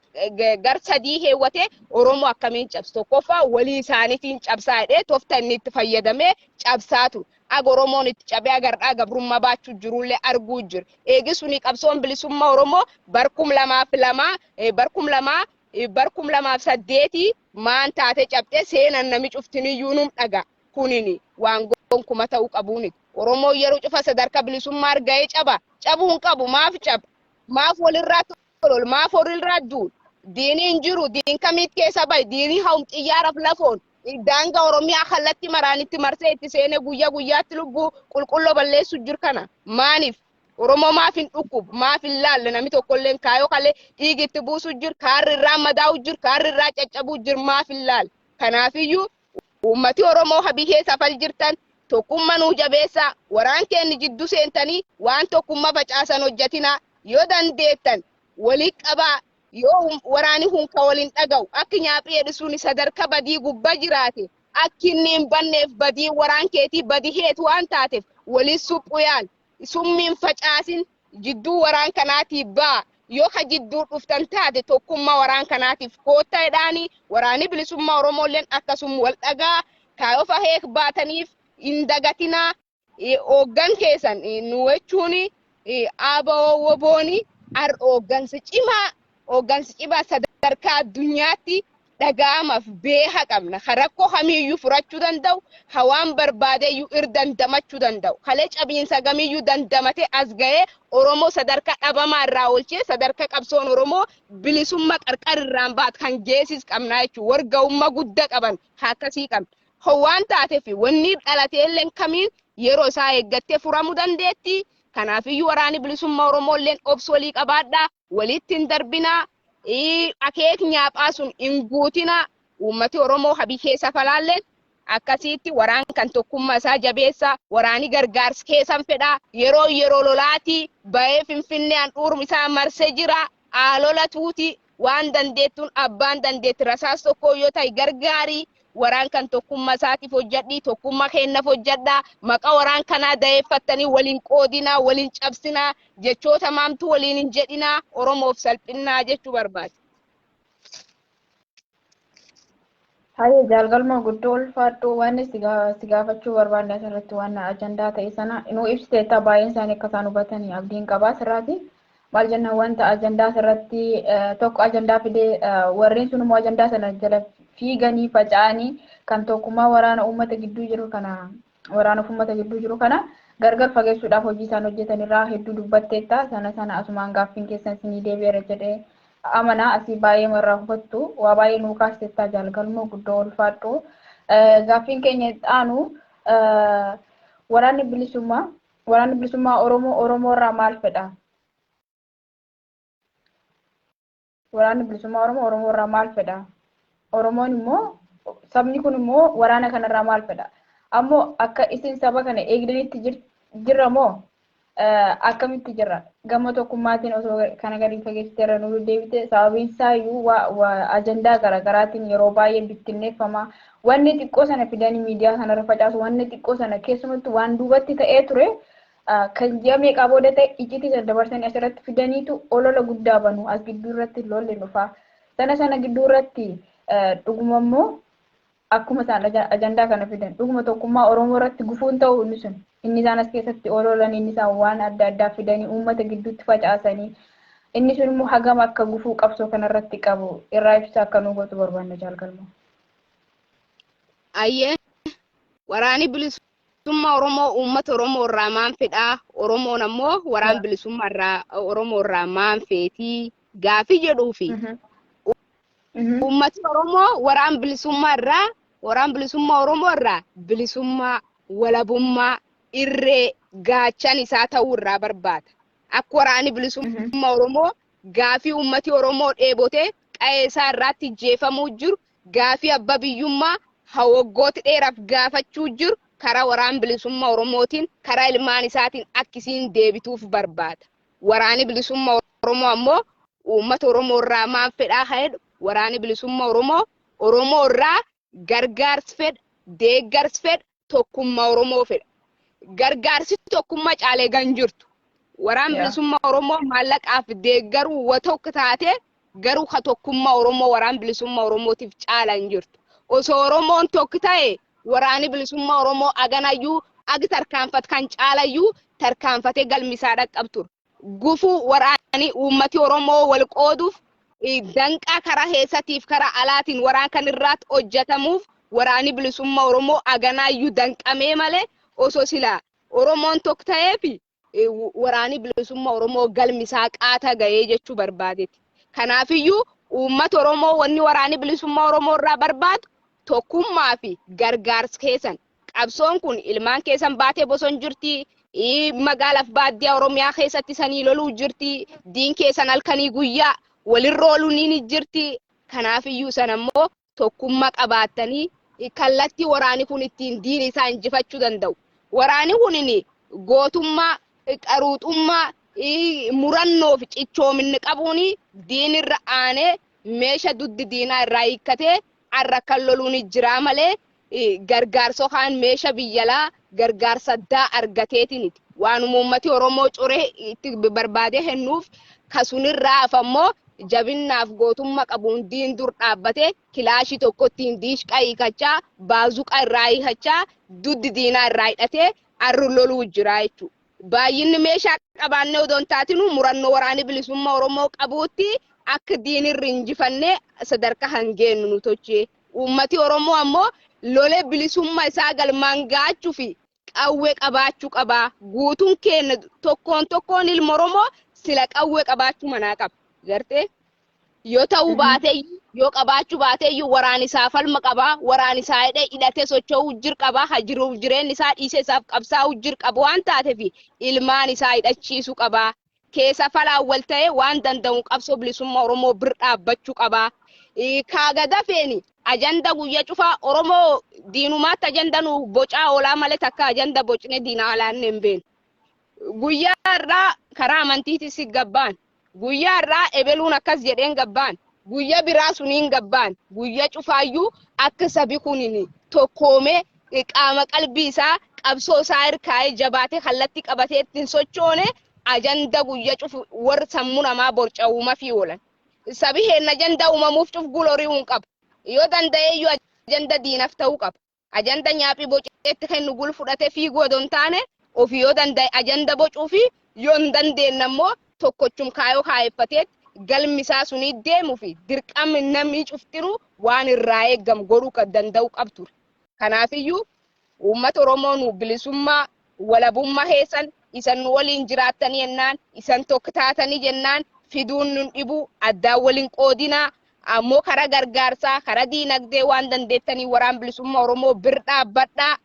gar sadii heewwatee Oromoo akkamiin cabsu. Tokkoffaa walii isaaniitiin cabsaa jedhee tooftaa inni itti fayyadamee cabsaa ture. Aga Oromoon itti cabee agardhaa gabrummaa baachuu jirullee arguu jira. Eegi suni qabsoon bilisummaa Oromoo barkum lamaaf lamaa barkum lamaa barkum lamaaf saddeetii maan taate cabxee seenan nami cuftiniyyuu num dhaga. Kunini waan gonkuma ta'uu qabuuniti. Oromoon yeroo cufa sadarkaa bilisummaa arga'ee caba. Cabuu hin qabu maaf caba? Maaf walirraa tolol? Maaf walirraa duul? Diinii hin jiru. Diin kamiit keessa bahe? Diinii hawum xiyyaaraaf lafoon. Daangaa Oromiyaa kallattii maraanitti marsee itti seenee guyyaa guyyaatti lubbuu qulqulloo balleessu jiru kana. Maaniif? Oromoo maaf hin dhukkubu? Maaf hin laalle? Namni tokkolleen kaayoo kalee dhiigi itti buusu jiru, kaarri irraa madaa'u jiru, kaarri irraa caccabuu jiru maaf hin laalle? Kanaafiyyuu uummati Oromoo habii keessa fal jirtan tokkummaa nuu jabeessaa waraan keenya jidduu seentanii waan tokkummaa facaasan hojjetinaa. Yoo dandeettan walii qabaa yoo waraani kun ka waliin dhaga'u akki nyaaphee dhisuun sadarkaa badii gubbaa jiraate akki inni hin banneef badii waraan keetii badii heetu waan taateef waliin suphuu yaal summiin facaasin jidduu waraan kanaatiif ba'a. Yoo ka jidduu dhuftan taate tokkummaa waraan kanaatiif koottaa jedhaani waraanni bilisummaa Oromoolleen akkasuma wal dhagaa kaayoo fahee baataniif hin dagatinaa hooggan keessan nu jechuun ABO WBOni hooggansa cimaa sadarkaa addunyaatti dhaga'amaaf beeka qabna. Ka rakkoo kamiiyyuu furachuu danda'u, ka waan barbaadeyyuu ir dandamachuu danda'u. Kalee cabiinsa kamiiyyuu dandamatee as ga'ee Oromoo sadarkaa dhabamaa irraa oolchee sadarkaa qabsoon Oromoo bilisummaa qarqar irraan baat kan geessis qabna jechuudha. Warga'ummaa guddaa qaban akkasii qabna. Waan taateef wanni dhalateelleen kamiin yeroo isaa eeggattee furamuu dandeetti. Kanaafiyyuu waraanni bilisummaa Oromoolleen obsa walii qabaadhaa, walitti hin darbinaa. Akeek nyaaphaa sun hin guutina. Uummati Oromoo habii keessa falaalleen akkasitti waraan kan tokkummaa isaa jabeessa, waraani gargaarsa keessan fedha. Yeroo yeroo lolaati bahee Finfinnee handhuurri isaa marsee jira. Haalola tuuti waan dandeettuun abbaan dandeetti rasaas tokko yoo ta'e gargaari. Waraan kan tokkummaa isaatiif hojjedhi, tokkummaa keenyaaf hojjedha. Maqaa waraan kanaa da'eeffattanii waliin qoodinaa, waliin cabsinaa, jechoota maamtuu waliin hin jedhinaa, Oromoof salphinnaa jechuu barbaade. Hayyee jaalgalma guddoo ulfaadhu waan si gaafachuu barbaanne asirratti waan ajandaa ta'e sana nu ibsiteetta baay'een isaanii akka isaan hubatanii abdiin qabaa asirraati. Maal jennaan wanta ajandaa asirratti tokko ajandaa fidee warreen sun immoo ajandaa sana jala fiiganii faca'anii kan tokkummaa waraana uummata gidduu jiru kana waraana uummata gidduu jiru kana gargar fageessuudhaaf hojii isaan hojjetan irraa hedduu dubbatteetta. Sana sana asumaan gaaffiin keessan isinii deebi'eera jedhee amanaa asii baay'ee irraa hubattu waa baay'ee nuu kaasteetta jaalgalmoo guddoo ulfaadhu. Gaaffiin keenya itti aanu waraanni bilisummaa Oromoo Oromoo irraa maal fedha? Waraanni bilisummaa Oromoo Oromoo irraa maal fedha? Oromoon immoo sabni kun immoo waraana kanarraa maal fedha? Ammoo akka isin saba kana eegdanitti jirra moo akkamitti jirra? Gama tokkummaatiin osoo kana gadi fageessiteerra nu deebite sababiin isaayyuu ajandaa garaagaraatiin yeroo baay'ee bittinneeffama. Wanni xiqqoo sana fidanii miidiyaa kanarra facaasu, wanni xiqqoo sana keessumattuu waan duubatti ta'ee ture kan ji'a meeqaa booda ta'e icciitii sana dabarsanii asirratti fidaniitu olola guddaa banu as gidduu irratti lolli dhufa. Sana sana gidduu irratti dhuguma immoo akkuma isaan ajandaa kana fidan dhuguma tokkummaa Oromoo irratti gufuun ta'u inni sun inni isaan as keessatti ololan inni isaan waan adda addaa fidanii uummata gidduutti facaasanii inni sun immoo hagam akka gufuu qabsoo kanarratti qabu irraa ibsa akka nu gootu barbaanna jaalgalma. Ayyee waraanni bilisummaa Oromoo uummata Oromoo irraa maan fedhaa? Oromoon ammoo waraan bilisummaa irraa Oromoo irraa maan feetii gaafii jedhuufi. Uummati Oromoo waraan bilisummaa irraa waraan bilisummaa Oromoo irraa bilisummaa walabummaa irree gaachan isaa ta'uu irraa barbaada. Akka waraanni bilisummaa Oromoo gaafii uummati Oromoo dheebotee qa'ee isaa irraatti jeefamuu jiru gaafii abbaa biyyummaa waggoota dheeraaf gaafachuu jiru karaa waraan bilisummaa Oromootiin karaa ilmaan isaatiin akkasiin deebituuf barbaada. Waraanni bilisummaa Oromoo ammoo uummata Oromoo irraa maal fedhaa jedhu waraanni bilisummaa Oromoo Oromoo irraa gargaarsa fedha, deeggarsa fedha, tokkummaa Oromoo fedha. Gargaarsi tokkummaa caalee gan jirtu. Waraan bilisummaa Oromoo maallaqaaf deeggaruu wa tokko taate garuu ka tokkummaa Oromoo waraan bilisummaa Oromootiif caala hin jirtu. Osoo Oromoon tokko ta'e waraanni bilisummaa Oromoo aganayyuu agi tarkaanfat kan caalayyuu tarkaanfatee galmisaa dhaqqabtu. Gufuu waraanii uummati Oromoo wal qooduuf danqaa karaa keessatiif karaa alaatiin waraan kan irraatti hojjetamuuf waraanni bilisummaa Oromoo aganaayyuu danqamee malee osoo silaa Oromoon tokko ta'eefi waraanni bilisummaa Oromoo galmisaa qaata ga'ee jechuu barbaadeeti. Kanaafiyyuu uummata Oromoo wanni waraanni bilisummaa Oromoo irraa barbaadu tokkummaa fi gargaarsa keessan. Qabsoon kun ilmaan keessan baatee bosona jirti. Magaalaaf baadiyyaa Oromiyaa keessatti sanii loluu jirti. Diin keessan halkanii guyyaa walirra ooluu ni jirti. Kanaafiyyuu sana immoo tokkummaa qabaattanii kallattii waraanni kun ittiin diin isaa injifachuu danda'u. Waraanni kun gootummaa, qaruuxummaa, Murannoo fi cichoominni qabuun diinirra aanee meesha duddi diinaa irraa hiikkatee har'a kan loluun jira malee gargaarsa yookaan meesha biyyalaa gargaarsa addaa argateetiniti. Waanuma uummati Oromoo coree itti barbaadee hennuuf kasunirraa hafammoo jabinnaaf gootummaa qabuun diin dur dhaabbatee kilaashii tokkottiin diishqaa hiikachaa baazuqaa irraa hiikachaa duddi diinaa irraa hidhatee har'a loluu jira jechuudha. Baay'inni meeshaa qabaannee odoo hin taatinu murannoo waraanni bilisummaa Oromoo qabuutti akka diinirri injifannee sadarkaa hangeennu nu tochee. Uummati Oromoo ammoo lolee bilisummaa isaa galmaan gahachuu fi qawwee qabaachuu qabaa. Guutuun keenya tokkoon tokkoon ilma Oromoo sila qawwee qabaachuu manaa qaba. Gartee yoo ta'uu baateeyyuu yoo qabaachuu baateeyyuu waraan isaa falma qabaa, waraan isaa hidhee hidhatee socho'uu jir qabaa, hajiruuf jireenya isaa dhiisee isaaf qabsaa'uu jir qabu waan taateef ilmaan isaa hidhachiisuu qabaa. Keessa falaan wal ta'ee waan danda'u qabsoo bilisummaa Oromoo bir dhaabbachuu qabaa. Kaaga dafeeni ajanda guyya cufaa Oromoo diinumaatti ajanda nu bocaa oolaa malee takka ajanda bocnee diinaa alaanne hin beenu. Guyyaa irraa karaa amantiitis gabbaan. Guyyaa irraa ebeluun akkas jedheen gabbaan. Guyyaa biraa suniin gabbaan. Guyyaa cufaayyuu akka sabi kunin tokkoomee qaama qalbii isaa qabsoo isaa hirkaa'ee jabaatee kallattii qabatee ittiin sochoone ajanda guyyaa cufu warri sammuu namaa borca'uuma fi oolan. Sabi heen ajanda uumamuuf cuf gulorii hin qabu. Yoo danda'eeyyuu ajanda diinaaf ta'uu qaba. Ajanda nyaaphii boceetti kennu gul fudhatee fiiguu odoo hin taane ofii yoo danda'e ajanda bocuu fi yoo hin dandeenye ammoo tokkochum kaayoo kaayeffateet galmi isaa sunii deemuu fi dirqamni namni cuftiru waan irraa eegamu godhuu kan danda'u qabtu. Kanaafiyyuu uummata Oromoo nu bilisummaa walabummaa heessan isan nu waliin jiraattanii jennaan isan tokko taatanii jennaan fiduun nun dhibu addaan waliin qoodinaa ammoo karaa gargaarsaa karaa diinagdee waan dandeettanii waraan bilisummaa Oromoo bir dhaabbadhaa.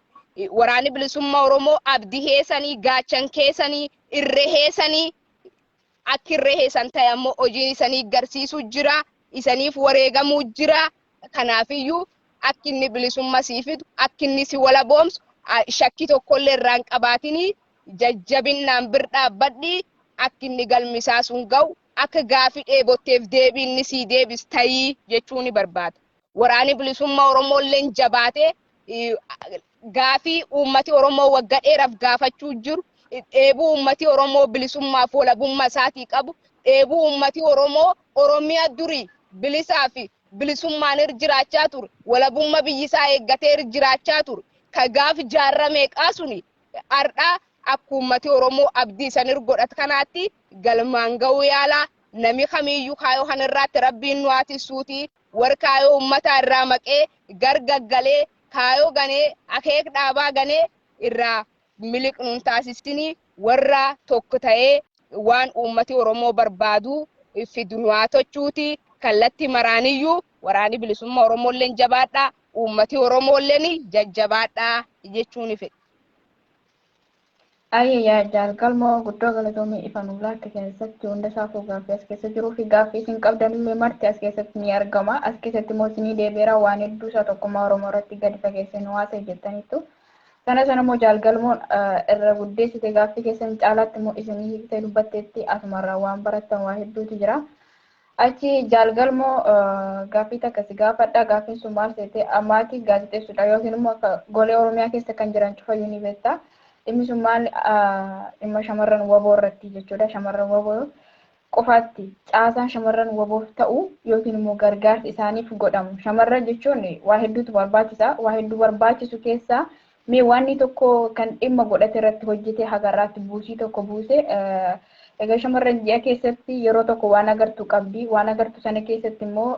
Waraanni bilisummaa Oromoo abdii heessanii gaachan keessanii irree heessanii akka irree heessan ta'e ammoo hojiin isanii garsiisuu jira isaniif wareegamuu jira. Kanaafiyyuu akka inni bilisummaa sii fidu akka inni si walaboomsu shakkii tokkollee irraa hin qabaatinii jajjabinnaan bir dhaabbadhi akka inni galmi isaa sun ga'u akka gaafii dheebotteef deebii inni sii deebis tayii jechuu ni barbaada. Waraanni bilisummaa Oromoo illee jabaatee gaafii uummati Oromoo waggaa dheeraaf gaafachuu jiru dheebuu uummati Oromoo bilisummaaf walabummaa isaatii qabu dheebuu uummati Oromoo Oromiyaa durii bilisaa fi bilisummaan irra jiraachaa ture walabummaa biyyisaa eeggatee irra jiraachaa ture ka gaaf jaarraa meeqaa suni har'aa akka uummati Oromoo abdii isan irra godhatu kanaatti galmaan ga'uu yaalaa nami kamiiyyuu kaayoo kanarraatti rabbiin nu haa tiksuuti warri kaayoo uummataa irraa maqee gargaggalee kaayoo ganee akeek dhaabaa ganee irraa miliqnuun taasisinii warra tokko ta'ee waan uummati Oromoo barbaadu fidu nu haa tochuuti kallattii maraaniyyuu waraanni bilisummaa Oromoo illee jabaadhaa uummati Oromoo illee jajjabaadhaa jechuun fedha. Ayyaa jaalgalmoo guddoo galatoomii ifa nuuf laatte keessatti hunda isaafuu gaaffii as keessa jiruu fi gaaffii isin qabdan illee marti as keessatti ni argama. As keessatti immoo isinii deebiira waan hedduu isaa tokkummaa Oromoo irratti gadi fageessee nu haasa'e jettaniittu. Sana sana immoo jaalgalmoon irra guddeessite gaaffii keessan caalaatti immoo isinii hiiktee dubbatteetti asumarraa waan barattan waa hedduutu jira. Achi jaalgalmoo gaaffii takka si gaafadha. Gaaffiin sun maal seete ammaati gaazexeessuudha yookiin immoo akka golee Oromiyaa keessa kan jiran cufayyuu ni beekta. Dhimmi sun maal dhimma shamarran waboo irratti jechuudha. Shamarran waboo qofaatti caasaan shamarran waboof ta'u yookiin immoo gargaarsi isaaniif godhamu. Shamarran jechuun waa hedduutu barbaachisa. Waa hedduu barbaachisu keessaa mee wanni tokko kan dhimma godhate irratti hojjetee hagarraatti buusii tokko buuse egaa shamarran ji'a keessatti yeroo tokko waan agartu qabdi. Waan agartu sana keessatti immoo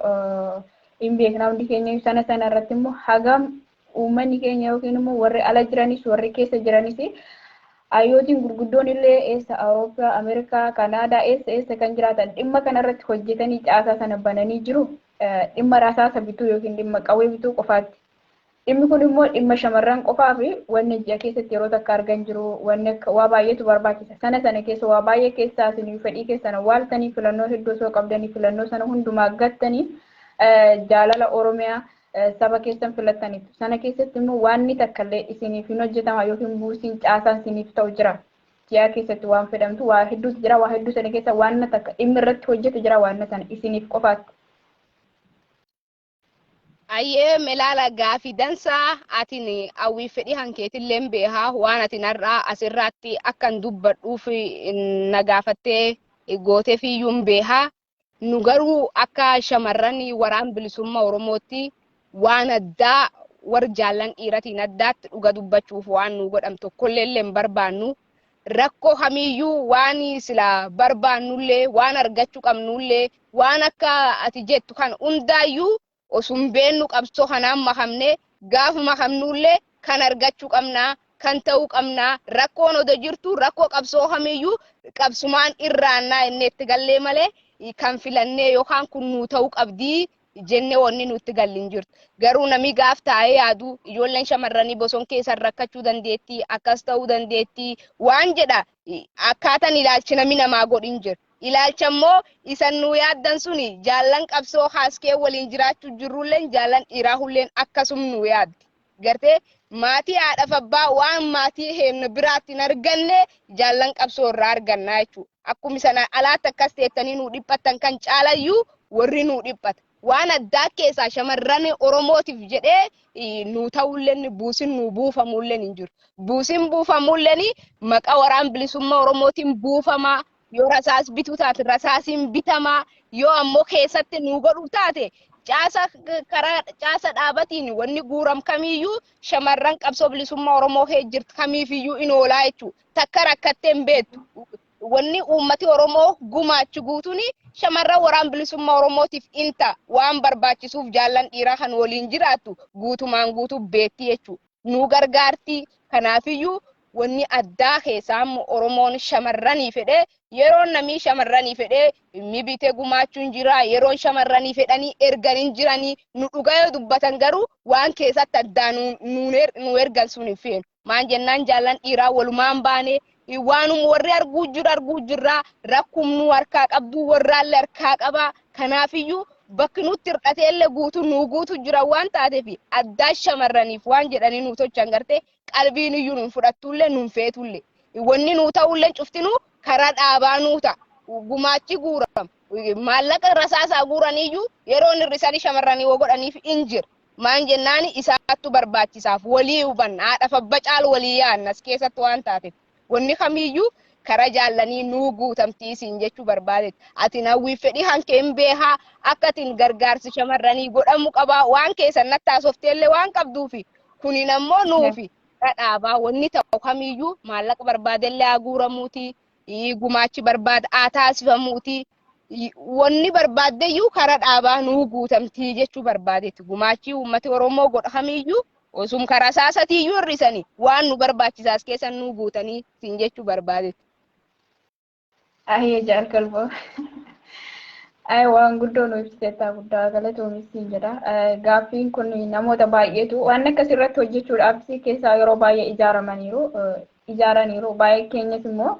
hin beekna hundi keenya sana sana irratti immoo hagam uummanni keenya yookiin immoo warri ala jiranis warri keessa jiranis hayyootiin gurguddoon illee eessa Awurooppaa, Ameerikaa, Kanaadaa eessa eessa kan jiraatan dhimma kana irratti hojjetanii caasaa sana bananii jiru dhimma rasaasa bituu yookiin dhimma qawwee bituu qofaatti. Dhimmi kun immoo dhimma shamarran qofaa fi wanni ji'a keessatti yeroo takka argan jiru wanni akka waa baay'eetu barbaachisa. Sana sana keessa waa baay'ee keessaa isin fedhii keessan waaltanii filannoo hedduu osoo qabdanii filannoo sana hundumaa gattanii jaalala Oromiyaa saba keessan filattaniitu. Sana keessatti immoo wanni takka illee isiniif hin hojjetama yookiin buusiin caasaan isiniif ta'u jira. Ji'a keessatti waan fedhamtu waa hedduutu jira. Waa hedduu sana keessa waan takka dhimmi irratti hojjetu jira waan sana isiniif qofaatti. Ayyee melaala gaafii dansaa atin hawwii fedhii hankeetillee beekaa waan atin har'aa asirratti akkan dubbadhuuf na gaafattee gooteef iyyuu beekaa. Nu garuu akka shamarran waraan bilisummaa Oromootti waan addaa warra jaallan dhiiratiin addaatti dhuga dubbachuuf waan nu godham tokkollee illee hin barbaannu. Rakkoo kamiyyuu waan sila barbaannullee waan argachuu qabnullee waan akka ati jettu kan hundaayyuu osum beennu qabsoo kanaan makamne gaafa makamnullee kan argachuu qabnaa kan ta'uu qabnaa rakkoon odo jirtu rakkoo qabsoo kamiyyuu qabsumaan irraannaa inni itti gallee malee kan filannee yookaan kun nuu ta'uu qabdii jennee wanni nutti galli hin jirtu. Garuu namni gaaf taa'ee yaadu ijoolleen shamarranii bosona keessan rakkachuu dandeettii akkas ta'uu dandeettii waan jedha akkaataan ilaalchi namni namaa godhin jira. Ilaalcha immoo isan nu yaaddan suni jaallan qabsoo haaskee waliin jiraachuu jirrulleen jaallan dhiiraa hulleen akkasum nu yaaddi. Gartee maatii haadhaaf abbaa waan maatii heemna biraatti hin arganne jaallan qabsoo irraa argannaa jechuudha. Akkuma sana alaatti akkas teettanii nu dhiphattan kan caalayyuu warri nu dhiphata. Waan addaa keessaa shamarran Oromootiif jedhee nu ta'ulleen buusin nu buufamulleen hin jiru. Buusin buufamulleen maqaa waraan bilisummaa Oromootiin buufamaa. Yoo rasaas bituu taate rasaasiin bitamaa. Yoo ammoo keessatti nu godhu taate caasa karaa caasa dhaabatiin wanni guuram kamiyyuu shamarran qabsoo bilisummaa Oromoo kee jirtu kamiifiyyuu in oolaa jechuudha. Takka rakkattee hin beektu. Wanni uummati Oromoo gumaachu guutuun shamarran waraan bilisummaa Oromootiif inta waan barbaachisuuf jaallan dhiiraa kan waliin jiraattu guutumaan guutuu beekti jechuudha. Nu gargaarti. Kanaafiyyuu wanni addaa keessaa Oromoon shamarranii fedhee yeroo namni shamarranii fedhee mi bitee gumaachuun jira yeroon shamarranii fedhanii erganii jiranii nu dhugaa yoo dubbatan garuu waan keessatti addaa nu ergan sun hin feenu. Maan jennaan jaallan dhiiraa walumaan baane waanuma warri arguu jiru arguu jirraa rakkumnuu harkaa qabdu warraallee harkaa qabaa kanaafiyyuu bakki nutti hir'ateellee guutuu nu guutu jira waan taateef addaa shamarraniif waan jedhanii nu tolchan gartee qalbiin iyyuu nuun fudhattullee nuun feetullee wanni nuu ta'ullee cuftinuu karaa dhaabaa nuu ta'a gumaachi guuram maallaqa rasaasaa guuraniyyuu yeroon hir'isanii shamarranii woo godhaniif hin jira. Maan jennaan isaattu barbaachisaaf walii hubanna haadha abbaa caalu walii yaadna as keessatti waan taateef wanni kamiyyuu karaa jaallanii nuu guutamtii isin jechuu barbaadetti. Ati hawwii fedhii hankeen beekaa akka atiin gargaarsi shamarranii godhamu qabaa waan keessan natti haasofteellee waan qabduufi kunin ammoo nuufi dhadhaabaa wanni ta'u kamiyyuu maallaqa barbaadellee haa guuramuuti gumaachi barbaada haa taasifamuuti wanni barbaaddeyyuu karaa dhaabaa nuu guutamtii jechuu barbaadetti. Gumaachi uummati Oromoo godha kamiyyuu osum karaa saasatiiyyuu hir'isanii waan nu barbaachisaas keessan nuu guutanii siin jechuu barbaadetti. Ayyee jaalkalboo. Ay waan guddoo nu ibsiteetta guddaa galatoomi siin jedha. Gaaffiin kun namoota baay'eetu waan akkas irratti hojjechuudhaaf keessaa yeroo baay'ee ijaaramaniiru ijaaraniiru baay'ee keenyas immoo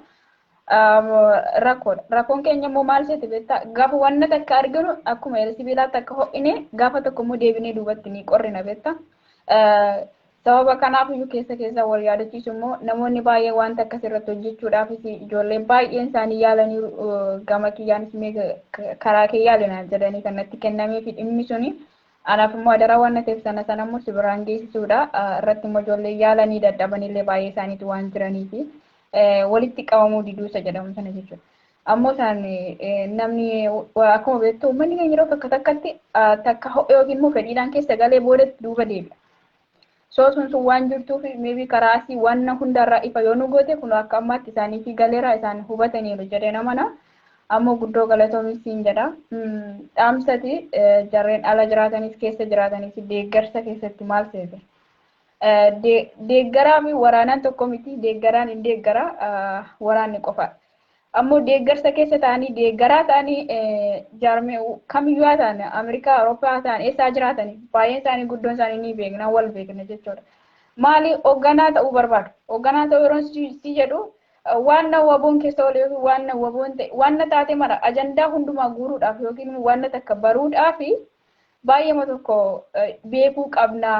rakkoodha. Rakkoon keenya immoo maal seete beektaa gaafa wanna takka arginu akkuma sibiilaa takka ho'ine gaafa tokko immoo deebinee duubatti ni qorrina beektaa. Sababa kanaaf iyyuu keessa keessa wal yaadachiisu immoo namoonni baay'een wanta akkas irratti hojjechuudhaafis ijoolleen baay'een isaanii yaalanii gama kiyyaanis mee karaa kee yaalinaan jedhanii kan natti kennamee fi dhimmi suni anaaf immoo adaraa waan ta'eef sana sana immoo si biraan geessisuudha. Irratti immoo ijoolleen yaalanii dadhabanillee baay'ee isaaniitu waan jiraniifi walitti qabamuu diduusa jedhamu sana jechuudha. Ammoo isaan namni akkuma beektu uummanni keenya yeroo takka takkatti takka ho'e yookiin immoo fedhiidhaan keessa galee boodatti duuba deebi'a. Soo sun sun waan jirtuuf maybe karaa asii waan hundarraa ifa yoo nu goote kun akka ammaatti isaanii fi galeera isaan hubataniiru jedhee namana. Ammoo guddoo galatoomi siin jedha. Dhaamsati jarreen ala jiraatanis keessa jiraatanis deeggarsa keessatti maal seete? Deeggaraa fi waraanaan tokko miti deeggaraan hin deeggara waraanni qofa. Ammoo deeggarsa keessa ta'anii deeggaraa ta'anii jaarmee kamiyyuu haa ta'an Ameerikaa, Awurooppaa haa ta'an eessaa jiraatanii baay'een isaanii guddoon isaanii ni beekna wal beekna jechuudha. Maali hoogganaa ta'uu barbaadu? Hoogganaa ta'uu yeroo si jedhu waan na waboon keessa oole yookiin waan na waboon ta'e waan na taate mara ajandaa hundumaa guuruudhaaf yookiin waan na takka baruudhaaf baay'eema tokko beekuu qabna.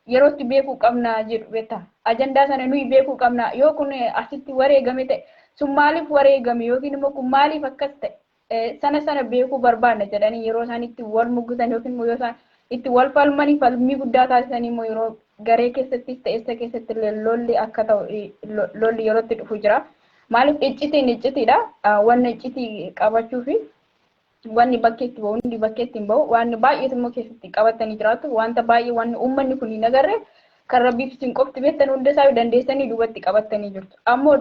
Yerootti beekuu qabna jedhu beektaa. Ajandaa sana nuyi beekuu qabna. Yoo kun asitti wareegame ta'e sun maaliif wareegame yookiin immoo kun maaliif akkas ta'e sana sana beekuu barbaanna jedhanii yeroo isaan itti wal muggusan yookiin immoo yoo isaan itti wal falmanii falmii guddaa taasisanii immoo yeroo garee keessattis ta'e eessa keessatti illee lolli akka ta'u lolli yeroo itti dhufu jira. Maaliif iccitiin iccitiidha. Wanni iccitii qabachuu fi wanni bakkeetti bahu hundi bakkeetti hin bahu waan baay'eetu immoo keessatti qabatanii jiraatu wanta baay'ee wanni uummanni kun hin agarre kan rabbiif isin qofti beektan hunda isaa dandeessanii duubatti qabatanii jirtu. Ammoo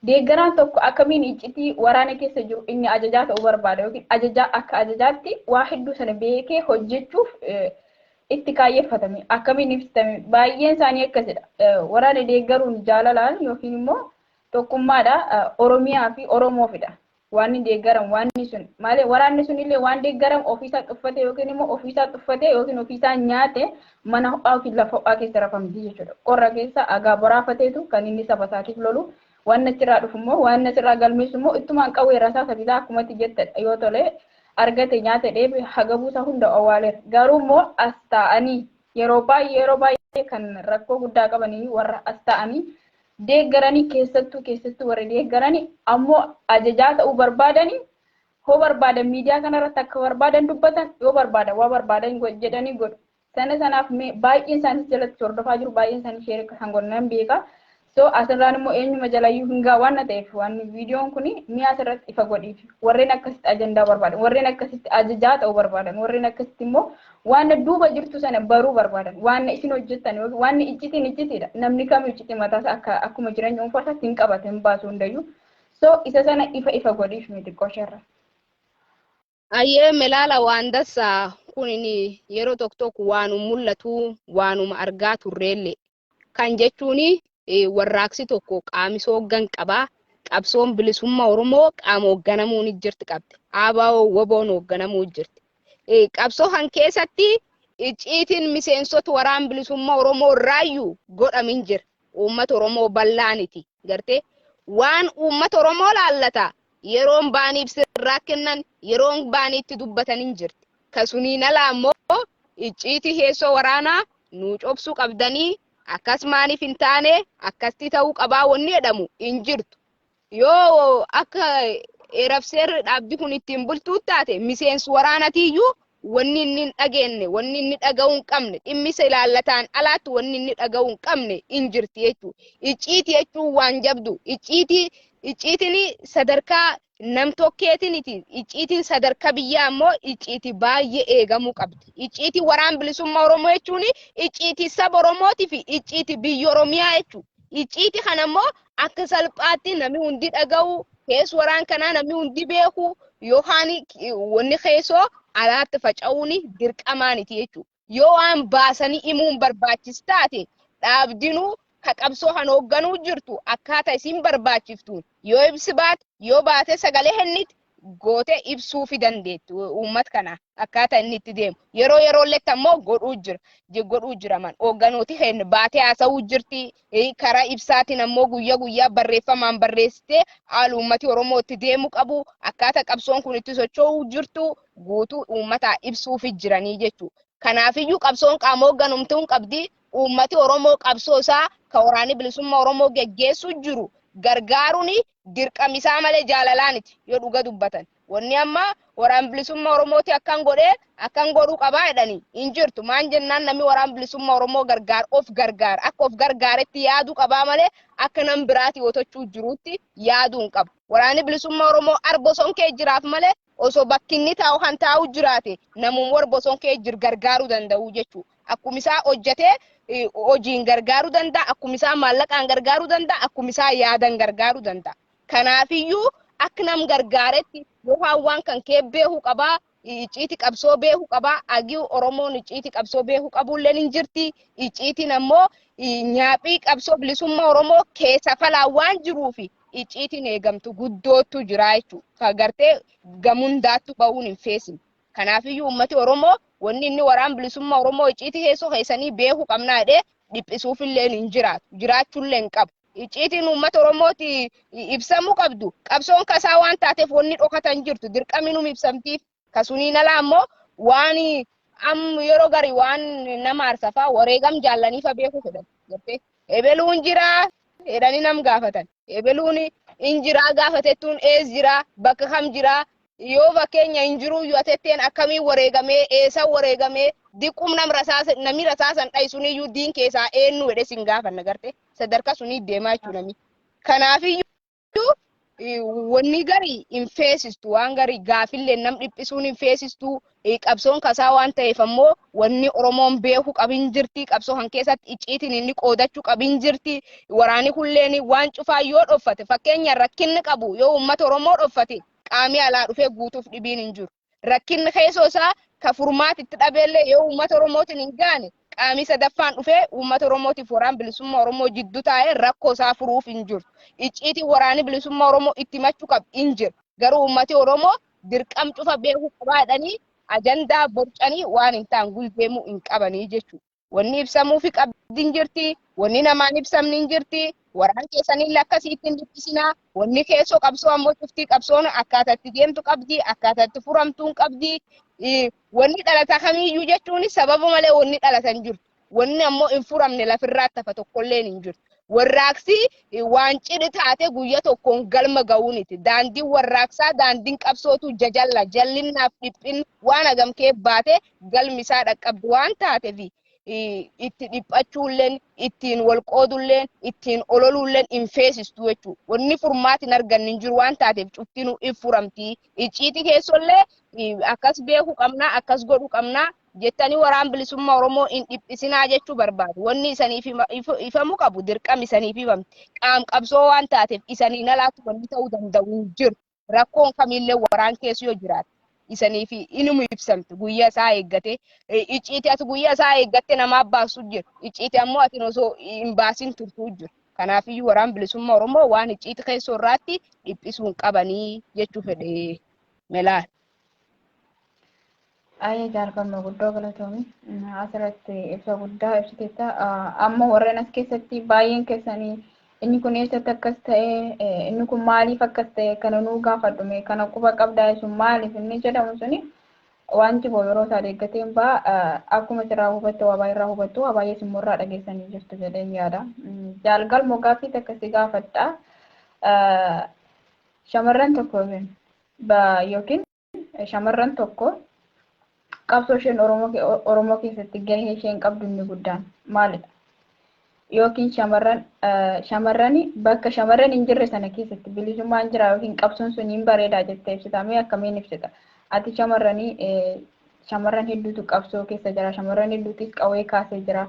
deeggaraan tokko akkamiin iccitii waraana keessa jiru inni ajajaa ta'uu barbaada yookiin ajajaa akka ajajaatti waa hedduu sana beekee hojjechuuf itti kaayeffatame akkamiin ibsitame baay'een isaanii akkasidha. Waraana deeggaruun jaalalaan yookiin immoo tokkummaadha Oromiyaa fi Oromoofidha. Waan deeggaran waan sun malee waraanni sun illee waan deeggaran ofiisaa tuffate yookiin immoo ofiisaa tuffate yookiin ofiisaa nyaate mana ho'aa yookiin lafa ho'aa keessa rafamti jechuudha. Qorra keessa agaa boraafateetu kan inni saba isaatiif lolu waan achirraa dhufu immoo waan achirraa galmeessu immoo ittumaan qawwee rasaa sabiilaa akkumatti jette yoo tole argate nyaate dheebe haga buusaa hunda owwaaleera. Garuu immoo as taa'anii yeroo baay'ee kan rakkoo guddaa qabanii warra as taa'anii deeggaranii keessattuu warra deeggaranii ammoo ajajaa ta'uu barbaadanii hoo barbaadan miidiyaa kanarratti akka barbaadan dubbatan yoo barbaadan waa barbaadan jedhanii godhu. Sana sanaaf baay'een isaanii jalatti hordofaa jiru, baay'een isaanii share kan godhan beeka. So asirraan immoo eenyuma jalayyuu hin gaa waan ta'eef waan viidiyoon kun mi'a asirratti ifa godhiif warreen akkasitti ajandaa barbaadan, warreen akkasitti ajajaa ta'uu barbaadan, warreen akkasitti immoo waan duuba jirtu sana baruu barbaadan, waan isin hojjettan yookiin waan iccitiin iccitiidha. Namni kamuu iccitii mataasaa akka akkuma jireenya dhuunfaa isaatti hin qabate hin baasu hundayyuu. So isa sana ifa ifa godhiif miti xiqqoo. Ayyee melaala waan dassaa kun yeroo tokko tokko waanuma mul'atu waanuma argaa turreellee kan jechuun warraaqsi tokko qaamisa hooggan qabaa. Qabsoon bilisummaa Oromoo qaama hoogganamuu ni jirti qabdi. ABO WBOn hoogganamuu jirti. Qabsoo kan keessatti icciitiin miseensota waraan bilisummaa Oromoo irraayyuu godhamin jira. Uummata Oromoo bal'aaniti. Gartee waan uummata Oromoo laallata yeroon baanii ibsirraa kennan yeroon baanii itti dubbatan hin jirti. Kasuniin alaa immoo icciitii heessoo waraanaa nuu cobsuu qabdanii akkas maaniif hin taane akkasti ta'uu qabaa wanni jedhamu hin jirtu. Yoo akka eerabseerri dhaabbi kun ittiin bultuu taate miseensi waraanatiiyyuu wanni inni hin dhageenye, wanni inni dhaga'uu hin qabne, dhimmisa ilaallataan alaatti wanni inni dhaga'uu hin qabne hin jirti jechuudha. Icciitii jechuun waan jabdu. Icciitiin sadarkaa nam-tokkeetiniti. Icciitiin sadarkaa biyyaa immoo icciitii baay'ee eegamuu qabdi. Icciitii waraan bilisummaa Oromoo jechuun icciitii saba Oromootii fi icciitii biyya Oromiyaa jechuudha. Icciitii kana immoo akka salphaatti namni hundi dhaga'u, keessu waraan kanaa namni hundi beeku yookaan wanni keessoo alaatti faca'uun dirqamaaniti jechuudha. Yoo waan baasanii himuun barbaachis taate dhaabdinuu ka qabsoo kan hoogganuu jirtu akkaataa isin barbaachiftuun yoo ibsi baate yoo baate sagalee henniti gootee ibsuufi dandeetti uummata kana akkaataa inni itti deemu. Yeroo yeroolletti ammoo godhuu jira godhuu jira man hoogganooti hen baatee haasa'uu jirti, karaa ibsaatiin ammoo guyyaa guyyaa barreeffamaan barreessitee haala uummati Oromoo itti deemu qabu akkaataa qabsoon kun itti socho'uu jirtu guutuu uummataa ibsuufi jiranii jechuudha. Kanaafiyyuu qabsoon qaama hoogganamtuu qabdi. Uummati Oromoo qabsoo isaa ka waraanni bilisummaa Oromoo geggeessuu jiru gargaaruun dirqamisaa malee jaalalaaniti yoo dhuga dubbatan. Wanni amma waraan bilisummaa Oromooti akkan godhee akkan godhuu qabaa jedhanii hin jirtu. Maan jennaan namni waraan bilisummaa Oromoo gargaar of gargaar akka of gargaaretti yaaduu qabaa malee akka nam biraati otachuu jirutti yaaduu hin qabu. Waraanni bilisummaa Oromoo arboson kee jiraaf malee osoo bakki inni taa'u kan taa'u jiraate namum warra boson kee jiru gargaaruu danda'u jechuudha. Akkuma isaa hojjetee hojiin gargaaruu danda'a, akkuma isaa maallaqaan gargaaruu danda'a, akkuma isaa yaadan gargaaruu danda'a. Kanaafiyyuu akka nam gargaaretti yookaan waan kan kee beekuu qabaa, icciiti qabsoo beekuu qabaa, agii Oromoon icciiti qabsoo beekuu qabullee hin jirti. Icciitiin ammoo nyaaphii qabsoo bilisummaa Oromoo keessa falaa waan jiruufi icciitiin eegamtu guddootu jira jechuudha. Ka gartee gamundaattu bahuun hin feesine. Kanaafiyyuu uummati Oromoo wanni inni waraan bilisummaa Oromoo icciitii keessoo keessanii beekuu qabnaa jedhee dhiphisuufillee hin jiraatu. Jiraachuullee hin qabu. Icciitiin uummata Oromooti ibsamuu qabdu. Qabsoon kasaa waan taateef wanni dhokatan jirtu. Dirqami num ibsamtiif. Kasuniin alaa ammoo waan Am yeroo gari waan nama aarsafaa wareegam jaallaniifa beekuu fedhan. Gartee ebeluun jiraa jedhanii nam gaafatan. Ebeluun hin jiraa gaafatettuun ees jiraa bakka kam jiraa yoo fakkeenya hin jiruu yoo atetteen akkamiin wareegamee eessa wareegamee diqqum nam rasaasa namni rasaasan dhayi suniyyuu diin keessaa eenyu jedhee sin gaafanna garte sadarkaa sunii deemaa jechuudha nami. Kanaafiyyuu wanni gari hin feesistu waan gari gaafillee nam dhiphisuun hin feesistu qabsoon kasaa waan ta'eef ammoo wanni Oromoon beeku qabin jirti qabsoo kan keessatti icciitiin inni qoodachuu qabin jirti waraanni kulleen waan cufaa yoo dhoffate fakkeenya rakkinni qabu yoo uummata Oromoo dhoffate qaamii alaa dhufee guutuuf dhibiin hin jiru. Rakkinni keessoo isaa ka furmaatitti dhabeellee yoo uummata Oromootiin hin gaane qaamii sadaffaan dhufee uummata Oromootiif waraan bilisummaa Oromoo jidduu taa'ee rakkoo isaa furuuf hin jiru. Icciitiin waraanni bilisummaa Oromoo itti machuu qabu hin jiru. Garuu uummati Oromoo dirqam cufa beekuu qabaadhanii ajandaa borcanii waan hin ta'an guldeemuu hin qabanii jechuudha. Wanni ibsamuufi qabdi hin jirti, wanni namaan ibsamni hin jirti, waraan keessanillee akkasiitti hin dhiphisinaa, wanni keessoo qabsoo ammoo cuftii qabsoon akkaataa itti deemtu qabdi, akkaataa itti furamtuun qabdi. Wanni dhalata kamiiyyuu jechuun sababa malee wanni dhalatan jirtu. Wanni ammoo hin furamne lafirraa tafa tokkolleen hin jirtu. Warraaqsi waan cidhi taate guyya tokkoon galma ga'uuniti. Daandiin warraaqsaa daandiin qabsootu jajalla jallinnaaf dhiphin waan hagamkee baate galmi isaa dhaqqabdu waan taateef itti dhiphachuulleen ittiin wal qoodulleen ittiin ololuulleen hin feesistu jechuudha. Wanni furmaati hin arganne hin jiru waan taateef cuftinuu hin furamti. Icciiti keessollee akkas beekuu qabnaa akkas godhuu qabnaa jettanii waraan bilisummaa Oromoo hin dhiphisinaa jechuu barbaadu. Wanni isaniif ifamuu qabu dirqama isaniif ifamti. Qaam qabsoo waan taateef isaniin alaatti wanni ta'uu danda'u hin jiru. Rakkoon kamiillee waraan keessa yoo jiraate isaniif inuma ibsamti guyyaa isaa eeggate. Icciiti ati guyyaa isaa eeggatte namaaf baasu jira. Icciiti ammoo ati osoo hin baasin turtuu jira. Kanaafiyyuu waraan bilisummaa Oromoo waan icciiti keessoo irraatti dhiphisuu hin qabanii jechuu fedhe melaal. Ayya jaalfamma guddoo galatoomi. Asirratti ibsa guddaa ibsiteetta. Amma warreen as keessatti baay'een keessanii inni kun eessatti akkas ta'e inni kun maaliif akkas ta'e kana nuu gaafadhume kana quba qabdaa sun maaliif inni jedhamu suni wanti boo yeroo isaa eeggateen ba'a akkuma sirraa hubatte waa baay'eerraa hubattu waa baay'ee simmoorraa dhageessanii jirtu jedheen yaada. Jaalgalmoo gaaffii akkasii gaafadha. Shamarran tokko yookiin shamarran tokko qabsoo isheen Oromoo keessatti gahee isheen qabdu inni guddaan maalidha? Yookiin shamarran bakka shamarran hin jirre sana keessatti bilisummaan jira yookiin qabsoon sun hin bareedaa jettee ibsita. Mee akkamiin ibsita? Ati shamarran hedduutu qabsoo keessa jira. Shamarran hedduutis qawwee kaasee jira.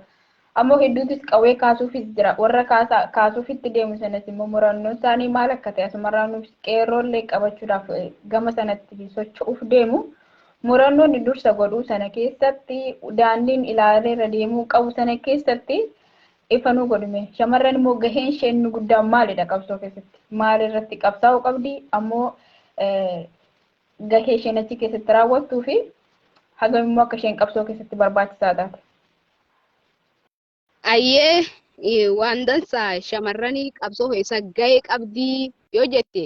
Ammoo hedduutis qawwee kaasuufis jira. Warra kaasuufitti deemu sanas immoo murannoon isaanii maal akka ta'e asumarraa nuuf qeerroollee qabachuudhaaf gama sanatti socho'uuf deemu. Murannoon dursa godhuu sana keessatti daandiin ilaaleerra deemuu qabu sana keessatti ifa nu godhume. Shamarran immoo gaheen isheen nu guddaan maalidha qabsoo keessatti? Maalirratti qabsaa'uu qabdi? Ammoo gahee isheen achi keessatti raawwattuu fi hagam immoo akka isheen qabsoo keessatti barbaachisaa taate. Ayyee waan dansaa shamarranii qabsoo keessa gahee qabdii yoo jette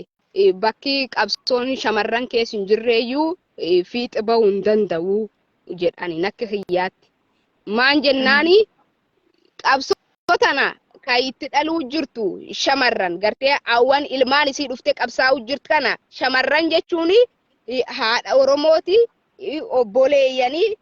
bakki qabsoon shamarran keessa hin jirreeyyuu fiixa bahuu hin danda'u jedhani akka hiyyaatti. Maan jennaani qabsoo tana kan itti dhaluu jirtu shamarran gartee hawwan ilmaan isii dhuftee qabsaa'uu jirtu kana shamarran jechuun haadha Oromooti obboleeyyanii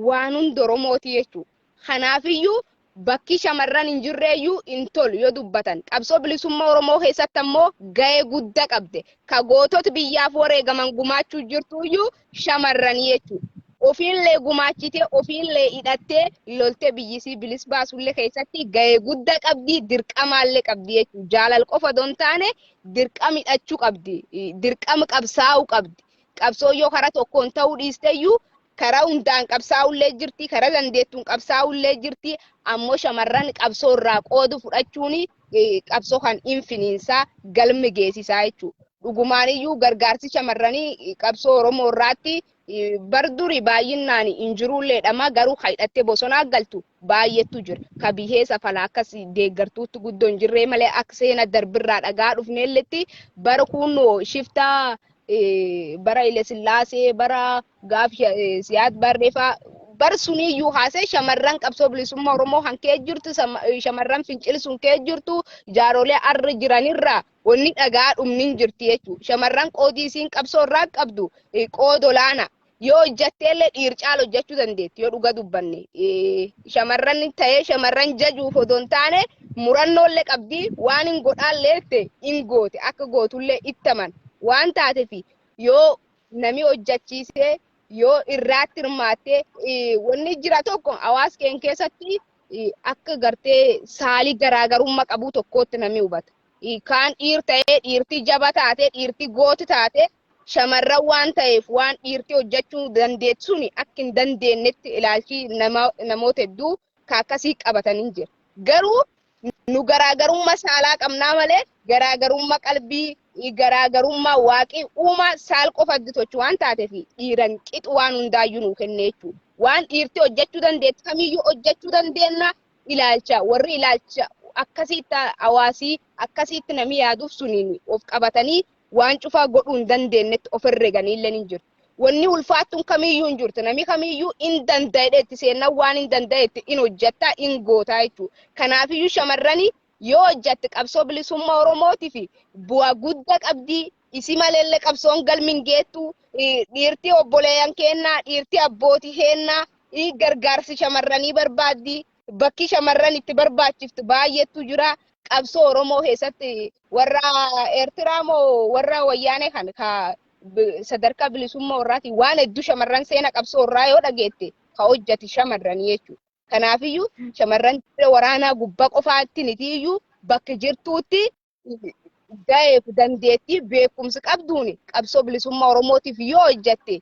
waan hunda Oromooti jechuudha. Kanaafiyyuu bakki shamarran hin jirreeyyuu hin tolu yoo dubbatan. Qabsoo bilisummaa Oromoo keessatti ammoo gahee guddaa qabde. Ka gootota biyyaaf wareegaman gumaachuu jirtuyyuu shamarranii jechuudha. Ofiillee gumaachitee ofiillee hidhattee loltee biyyisii bilis baasullee keessatti gahee guddaa qabdi dirqamaallee qabdi jechuudha. Jaalal qofa osoo hin taane dirqama hidhachuu qabdi. Dirqama qabsaa'uu qabdi. Qabsoo yoo karaa tokkoon ta'uu dhiisteyyuu karaa hundaan qabsaa'ullee jirti, karaa dandeettuun qabsaa'ullee jirti. Ammoo shamarran qabsoo irraa qoodu fudhachuun qabsoo kan infiniinsaa galmi geessisaa jechuudha. Dhugumaaniyyuu gargaarsi shamarranii qabsoo Oromoo irraatti bar duri baay'inaan hin jirulleedhama garuu hidhattee bosonaa galtu baay'eetu jira. Ka bihee safalaa akkas deeggartuutti guddoo hin jirree malee akka seena darbirraa dhagaa dhufneelletti bara kunoo shiftaa bara Haile Sillaasee bara gaaf Siyaad Barreefaa Bar suniyyuu haasee shamarran qabsoo bilisummaa Oromoo kan kee jirtu, shamarran fincilsuun kee jirtu, jaarolee arra jiranirraa wanni dhagaa dhumni hin jirti jechuudha. Shamarran qoodii isiin qabsoo irraa qabdu qooda olaanaa. Yoo hojjetteellee dhiir caala hojjechuu dandeetti yoo dhuga dubbanne. Shamarran ta'ee shamarran jajuuf odoo hin taane, murannoollee qabdi, waan hin godhaallee hin goote, akka gootullee ittaman waan taateef, yoo nami hojjechiisee, yoo irraatti hirmaattee, wanni jira tokko hawaasa keenya keessatti akka gartee saalii garaagarummaa qabu tokkootti nami hubata. Kaan dhiir ta'ee, dhiirtii jaba taate, dhiirtii gooti taate, shamarran waan ta'eef waan dhiirtii hojjechuu dandeettu suni akka hin dandeenyetti ilaalchi namoota hedduu ka akkasii qabatanii jira. Garuu nu garaagarummaa saalaa qabnaa malee, garaagarummaa qalbii, garaagarummaa waaqii uumaa saal qofa tochu waan taateef, dhiiran qixu waan hundaayyuu nuu kenne jechuudha. Waan dhiirtii hojjechuu dandeettu kamiyyuu hojjechuu dandeenya. Ilaalcha warri ilaalcha akkasitti hawaasii akkasitti namni yaaduuf suniin of qabatanii waan cufaa godhuu hin dandeenyetti of herreganii illee hin jiru. Wanni ulfaattuun kamiyyuu hin jirtu. Namni kamiyyuu hin danda'etti seenaa waan hin danda'etti hin hojjettaa, hin gootaa jechuudha. Kanaafiyyuu shamarrani yoo hojjette qabsoo bilisummaa Oromootiif bu'aa guddaa qabdi. Isi maleellee qabsoon galmi hin geettu. Dhiirtii obboleeyyan kennaa, dhiirtii abbootii kennaa, gargaarsi shamarranii barbaaddi. Bakki shamarran itti barbaachiftu baay'eetu jira. Qabsoo Oromoo keessatti warra Eertiraa moo warra wayyaanee kan ka sadarkaa bilisummaa warraatiin waan hedduu shamarran seena qabsoo irraa yoo dhageette ka hojjeti shamarranii jechuudha. Kanaafiyyuu shamarran dirree waraanaa gubbaa qofaatti nitiyyuu bakka jirtuutti ga'eef dandeettii beekumsi qabduun qabsoo bilisummaa Oromootiif yoo hojjette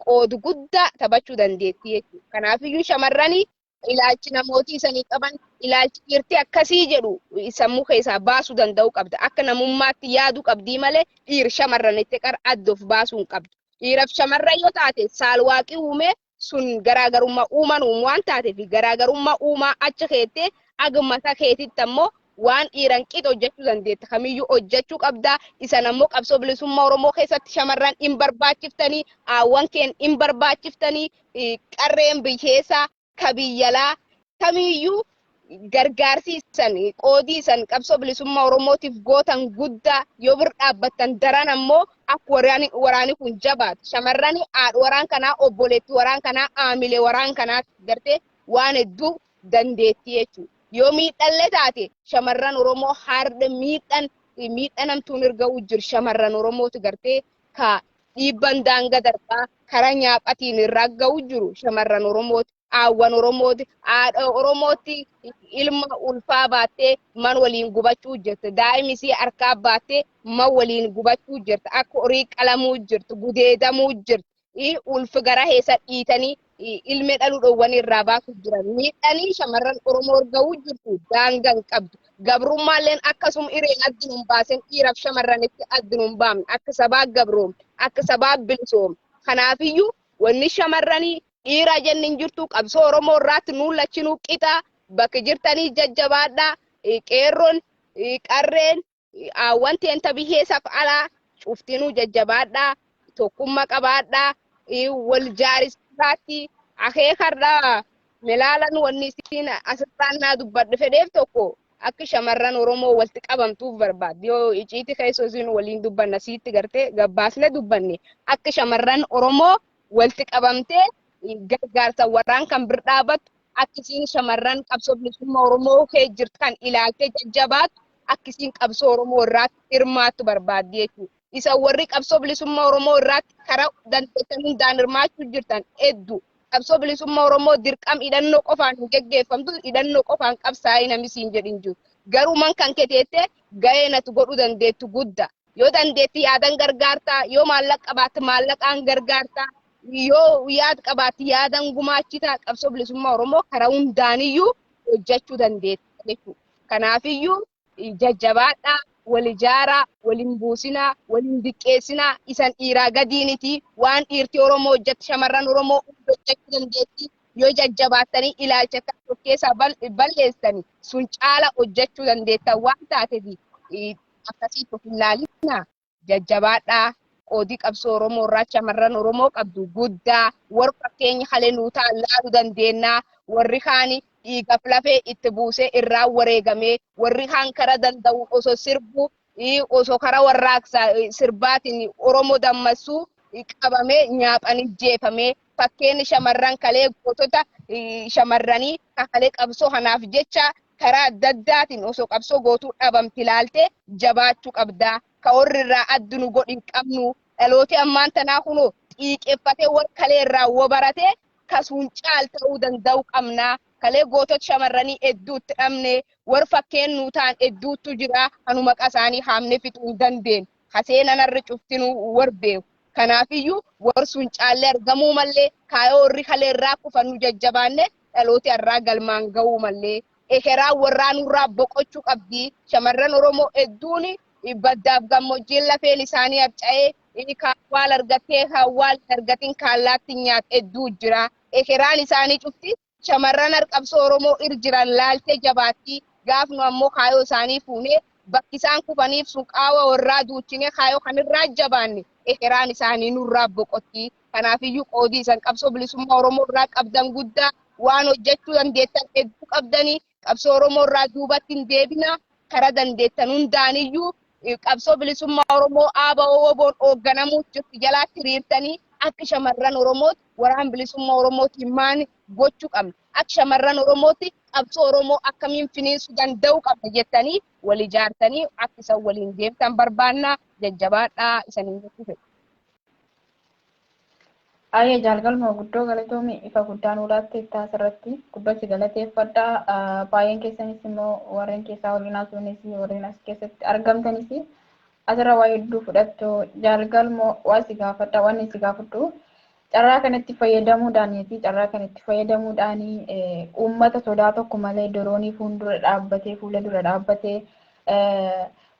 qoodu guddaa taphachuu dandeetti jechuudha. Kanaafiyyuu shamarranii ilaalchi namooti isanii qaban, ilaalchi dhiirtii akkasii jedhu sammuu keessaa baasuu danda'uu qabda. Akka namummaatti yaaduu qabdii malee dhiir shamarranitti qara adda of baasuu hin qabdu. Dhiiraaf shamarran yoo taate saalwaaqii uumee sun garaagarummaa uuman uumu waan taateef, garaagarummaa uumaa achi keettee aga mataa keetitti ammoo waan dhiiran qixa hojjechuu dandeetta kamiyyuu hojjechuu qabda. Isan ammoo qabsoo bilisummaa Oromoo keessatti shamarran hin barbaachiftanii, haawwan keen hin barbaachiftanii, qarreen biyyeessaa kabiyyalaa kamiyyuu gargaarsiisan, qoodii isan qabsoo bilisummaa Oromootiif gootan guddaa. Yoo bir dhaabbattan daran ammoo akka waraanni kun jabaatu. Shamarran haadha waraan kanaa, obboleettii waraan kanaa, aamilee waraan kanaa gartee waan hedduu dandeettii jechuudha. Yoo miidhallee taate shamarran Oromoo har'a miidhan miidhanamtuun erga jiru shamarran Oromooti gartee ka dhiibban daanga darbaa karaa nyaaphatiin irraa ga'u jiru shamarran Oromooti. Haawwan Oromooti, haadha Oromootti ilma ulfaa baattee man waliin gubachuu jirti. Daa'imni harkaa baattee man waliin gubachuu jirti. Akka horii qalamuu jirti, gudeedamuu jirti. Ulfi gara keessa dhiitanii ilmee dhaluu dhoowwan irraa baasuuf jiran. Miidhanii shamarran Oromoo ga'uu jirtu daangaa hin qabdu. Gabrummaalleen akkasuma ireen addi nun baasin, dhiiraaf shamarranitti addi nun baamne, akka sabaa gabroomne, akka sabaa bilisoomne. Kanaafiyyuu wanni shamarranii dhiira jenni hin jirtu. Qabsoo Oromoo irraatti nuun lachinuu qixa. Bakka jirtanii jajjabaadhaa. Qeerroon, qarreen, hawwan teenta biyyeessaaf alaa cuftinuu jajjabaadhaa, tokkummaa qabaadhaa, wal jaarisirraatti akeekarraa melaalan. Wanni isiin asirraan naa dubbadhu fedheef tokko akka shamarran Oromoo walitti qabamtuuf barbaaddi. Yoo iciiti keessa isiin waliin dubbanna siitti gartee gabbaasne dubbanne, akka shamarran Oromoo walitti qabamtee gargaarsa warraan kan bir dhaabattu, akka isiin shamarran qabsoo bilisummaa Oromoo kee jirtu kan ilaaltee jajjabaattu, akka isiin qabsoo Oromoo irraatti hirmaattu barbaaddi jechuudha. Isa warri qabsoo bilisummaa Oromoo irraatti karaa dandeettan hundaan hirmaachuu jirtan hedduu. Qabsoo bilisummaa Oromoo dirqam hidhannoo qofaan hin geggeeffamtu, hidhannoo qofaan qabsaa'ee namni siin jedhin jiru. Garuu man kan keteette gahee natu godhuu dandeettu guddaa. Yoo dandeetti yaadan gargaartaa, yoo maallaqa qabaatte maallaqaan gargaartaa, yoo yaad qabaatte yaadan gumaachitaa, qabsoo bilisummaa Oromoo karaa hundaaniyyuu hojjechuu dandeetta jechuudha. Kanaafiyyuu jajjabaadhaa, wal ijaaraa, waliin buusinaa, waliin diqqeessinaa, isan dhiiraa gadiiniti. Waan dhiirti Oromoo hojjettu shamarran Oromoo hojjechuu dandeetti. Yoo jajjabaattanii ilaalcha kan of keessaa balleessani sun caala hojjechuu dandeettan waan taateef, akkasitti of hin laalinaa, jajjabaadhaa. Qoodii qabsoo Oromoo irraa shamarran Oromoo qabdu guddaa warra fakkeenya halee nuu ta'an laaluu dandeenya. Warri kaani dhiigaaf lafee itti buusee irraa wareegamee, warri kaan kara danda'u osoo sirbu, osoo kara warraaqsaa sirbaatiin Oromoo dammassuu qabamee nyaaphanii jeefamee. Fakkeenya shamarran kalee gootota shamarranii kakalee qabsoo kanaaf jecha karaa adda addaatiin osoo qabsoo gootuu dhabamti ilaaltee jabaachuu qabdaa. Ka warri irraa addi nu godhin qabnu dhalooti ammaan tanaa kunoo xiiqeffatee warra kalee irraa wobaratee kasuun caal ta'uu danda'u qabnaa. Kalee gootota shamarranii hedduutti dhabne, warra fakkeen nuu ta'an hedduutu jira. Kanu maqaa isaanii haamne fixuu hin dandeenyu. Haseenan harri cuftinuu war beeku. Kanaafiyyuu warri sun caallee argamuu mallee, kaayoo warri kalee irraa kufan nu jajjabaanne dhalooti irraa galmaan ga'uu mallee. Ekeraa warraa nurraa boqochuu qabdi. Shamarran Oromoo hedduun baddaaf gammoojjiin lafeen isaanii harca'ee, kaawwaal argattee kaawwaal hin argatin kaallaatti nyaata hedduu jira. Ekeraan isaanii cufti shamarran harqabsoo Oromoo ir jiran laaltee jabaatti. Gaafnu ammoo kaayoo isaanii fuunee bakki isaan kufaniif sun qaawa warraa duuchinee kaayoo kanirraa jabaanne ekeraan isaanii nurraa boqotti. Kanaafiyyuu qoodii isan qabsoo bilisummaa Oromoo irraa qabdan guddaa, waan hojjechuu dandeettan hedduu qabdanii, qabsoo Oromoo irraa duubatti hin deebina. Kara dandeettan hundaaniyyuu qabsoo bilisummaa Oromoo ABO WBOn hoogganamuu jirti jalaatti hiriirtanii akka shamarran Oromootti waraan bilisummaa Oromootiin maal gochuu qabna? Akka shamarran Oromootti qabsoo Oromoo akkamiin finiinsuu danda'uu qabna jettanii wal ijaartanii akka isan waliin deemtan barbaanna, jajjabaadhaa isaniin jechuu fedha. Ayyee jaalgalma, guddoo galatoomi, ifa guddaa nuu laatte asirratti guddoo si galateeffadha. Baay'een keessanis immoo warreen keessaa waliin haasofnes, warreen as keessatti argamtanis asirra waa hedduu fudhattu. Jaalgalmoo, waa si gaafadha. Waan si gaafadhu, carraa kanatti fayyadamuudhaanii fi carraa kanatti fayyadamuudhaanii uummata sodaa tokko malee doroonii fuuldura dhaabbatee, fuula dura dhaabbatee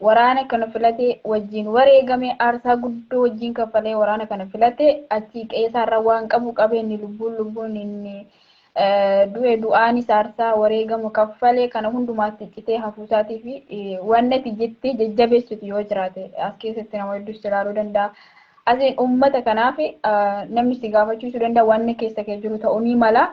waraana kana filatee wajjin wareegame, aarsaa guddoo wajjin kaffalee waraana kana filate, achii qe'eesaarra waan qabu qabeenyi lubbuun inni du'e du'aanis aarsaa wareegama kaffalee kana hundumaatti citee hafuusaatii fi wanni ati jettee jajjabeessitu yoo jiraate, as keessatti nama hedduus ilaaluu danda'a. Asiin uummata kanaaf namni si gaafachiisuu danda'a, wanni keessa kee jiru ta'uu ni mala.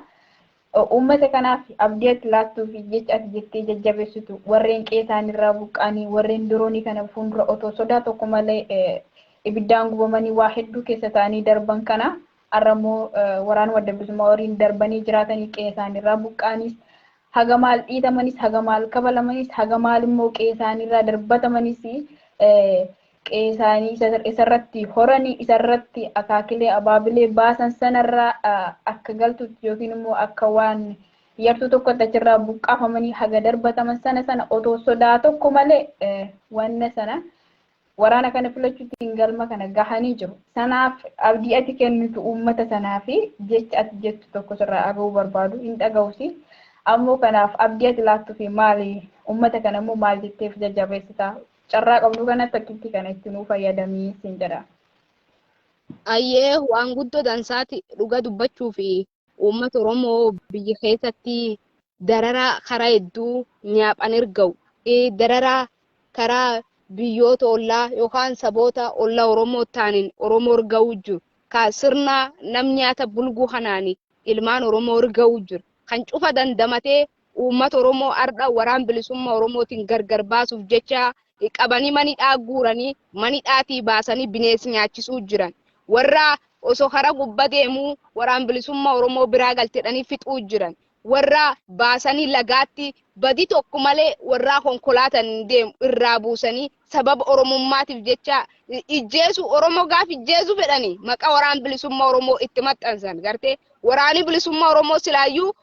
Uummata kanaaf abdii ati laattuu fi jecha ati jettee jajjabeessitu, warreen qe'ee isaaniirraa buqqa'anii, warreen diroonii kana fuuldura otoo sodaa tokko malee ibiddaan gubamanii waa hedduu keessa ta'anii darban kana, har'a immoo waraana adda bilisummaa waliin darbanii jiraatanii, qe'ee isaaniirraa buqqa'anis, haga maal dhiitamanis, haga maal kabalamanis, haga maal immoo qe'ee isaaniirraa darbatamanis, qe'ee isaanii isarratti horanii, isarratti akaakilee abaabilee baasan sanarraa akka galtutti yookiin immoo akka waan yartuu tokkotti achirraa buqqaafamanii haga darbataman sana sana otoo sodaa tokko malee wanna sana waraana kana filachuutiin galma kana gahanii jiru. Sanaaf abdii ati kennitu uummata sanaa fi jecha ati jettu tokko sirraa dhaga'uu barbaadu hin dhaga'usi. Ammoo kanaaf abdii ati laattuu fi maali? Uummata kana immoo maal jetteef jajjabeessitaa? Carraa qabdu kanatti akkitti kana itti nuu fayyadamii siin jedha. Ayyee, waan guddoo dansaati. Dhuga dubbachuu fi uummata Oromoo biyya keessatti dararaa karaa hedduu nyaaphan erga'u, dararaa karaa biyyoota ollaa yookaan saboota ollaa Oromoo ta'aniin Oromoo erga'uu jiru. Ka sirna nam nyaata bulguu kanaani ilmaan Oromoo erga'uu jiru. Kan cufa dandamatee uummata Oromoo har'a waraan bilisummaa Oromootiin gargar baasuuf jecha qabanii manidhaa guuranii, manidhaatii baasanii bineensi nyaachisuu jiran. Warra osoo karaa gubbaa deemuu waraan bilisummaa Oromoo biraa galtedhanii fixuu jiran. Warra baasanii lagaatti badii tokko malee warra konkolaataan deemu irraa buusanii sababa Oromummaatiif jecha ijjeesu. Oromoo gaaf ijjeesu fedhanii maqaa waraan bilisummaa Oromoo itti maxxansan. Gartee waraanni bilisummaa Oromoo silaayyuu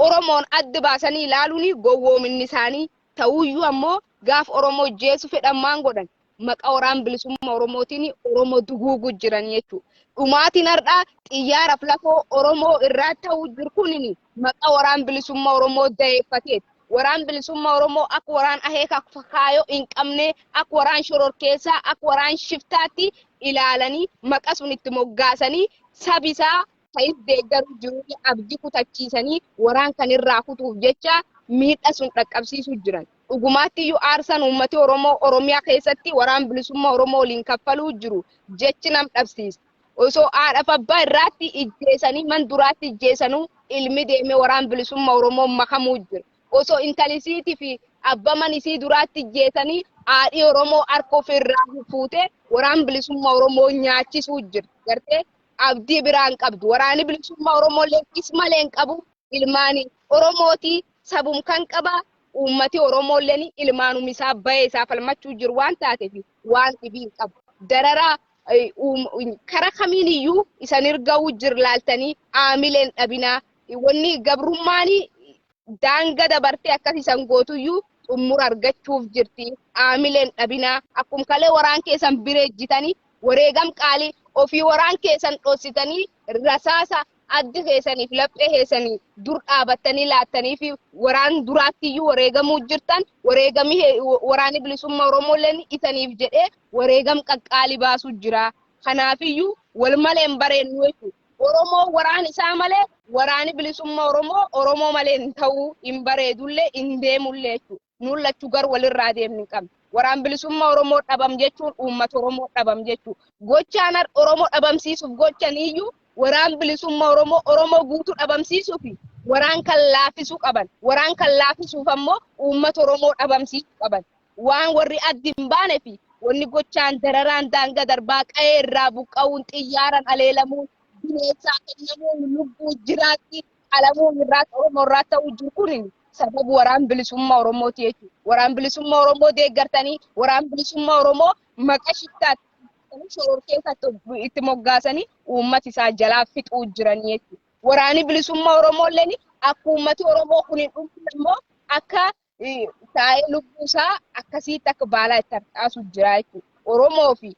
Oromoon adda baasanii ilaaluun gowwoominni isaanii ta'uyyuu, ammoo gaaf Oromoo ijjeesu fedhan maan godhan? Maqaa waraan bilisummaa Oromootiin Oromoo duguuguu jiran jechuudha. Dhumaatiin har'aa xiyyaaraaf lafoo Oromoo irraa ta'uu jiru kunin maqaa waraan bilisummaa Oromoo da'eeffateeti. Waraan bilisummaa Oromoo akka waraan aheeka kaayoo hin qabne, akka waraan shororkeessaa, akka waraan shiftaatti ilaalanii maqaa sun itti moggaasanii sabisaa ta'is deeggaruu jiru abdii kutachiisanii waraan kan irraa kutuuf jecha miidha sun dhaqqabsiisuu jiran. Dhugumaatti iyyuu aarsaan uummati Oromoo Oromiyaa keessatti waraan bilisummaa Oromoo waliin kaffaluu jiru jechi nam dhabsiisa. Osoo haadhaaf abbaa irraatti ijjeessanii man duraatti ijjeessanuu ilmi deemee waraan bilisummaa Oromoo makamuu jira. Osoo intalisiitii fi abbaa manisii duraatti ijjeessanii haadhi Oromoo harka ofirraa fuutee waraan bilisummaa Oromoo nyaachisuu jira. Gartee abdii biraan qabdu. Waraanni bilisummaa Oromoo illee malee hin qabu. Ilmaani Oromootii sabum kan qabaa. Uummati Oromoo illee ilmaanum isaa bahee isaa falmachuu jiru waan taateef waan dhibii hin qabu. Dararaa kara kamiin iyyuu isan erga'uu jir laaltanii aamileen dhabinaa. Wanni gabrummaan daanga dabartee akkas isan gootuyyuu xumura argachuuf jirti. Aamileen dhabinaa. Akkum kalee waraan keessan bireejjitanii wareegam qaalii ofii waraan keessan dhoositanii rasaasa addi keessaniif laphee keessanii dur dhaabattanii laattanii fi waraan duraattiyyuu wareegamuu jirtan wareegamii waraanni bilisummaa Oromoo illee isaniif jedhee wareegam qaqqaalii baasuu jira. Kanaafiyyuu wal malee hin bareennu jechuudha. Oromoo waraan isaa malee waraanni bilisummaa Oromoo Oromoo malee hin ta'uu hin bareedullee hin deemullee jechuudha. Nuun lachuu gar walirraa deemni hin qabne. Waraan bilisummaa Oromoo dhabam jechuun uummata Oromoo dhabam jechuudha. Gochaan Oromoo dhabamsiisuuf gochaniyyuu waraan bilisummaa Oromoo Oromoo guutuu dhabamsiisuuf waraan kan laafisuu qaban. Waraan kan laafisuuf ammoo uummata Oromoo dhabamsiisuu qaban. Waan warri addi hin baane fi wanni gochaan dararaan daanga darbaa qa'ee irraa buqqa'uun xiyyaaran aleelamuun bineensaa kennamuun lubbuu jiraatti qalamuun irraa Oromoo irraa ta'uu jiru kun sababa waraan bilisummaa Oromooti jechuudha. Waraan bilisummaa Oromoo deeggartanii waraan bilisummaa Oromoo maqaa shiftaatti shoror keessatti itti moggaasanii uummata isaa jalaa fixuu jiranii jechuudha. Waraanni bilisummaa Oromoo illee akka uummati Oromoo kun hin dhumne immoo akka taa'ee lubbuu isaa akkasitti akka baalaa itti harcaasu jira jechuudha. Oromoo fi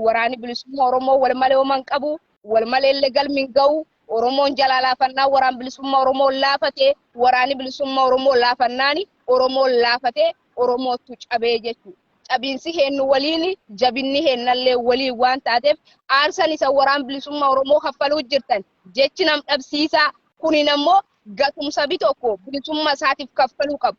waraanni bilisummaa Oromoo wal malee homaa hin qabu, wal malee illee galmi hin ga'u. Oromoon jalaa laafannaa waraan bilisummaa Oromoo laafatee waraanni bilisummaa Oromoo laafannaani Oromoon laafatee Oromootu cabee jechuudha. Cabiinsi heennu waliin jabinni heennallee waliin waan taateef aarsan isa waraan bilisummaa Oromoo kaffaluu jirtan jechi nam dhabsiisaa kunin ammoo gatumsa tokko bilisummaa isaatiif kaffaluu qabu.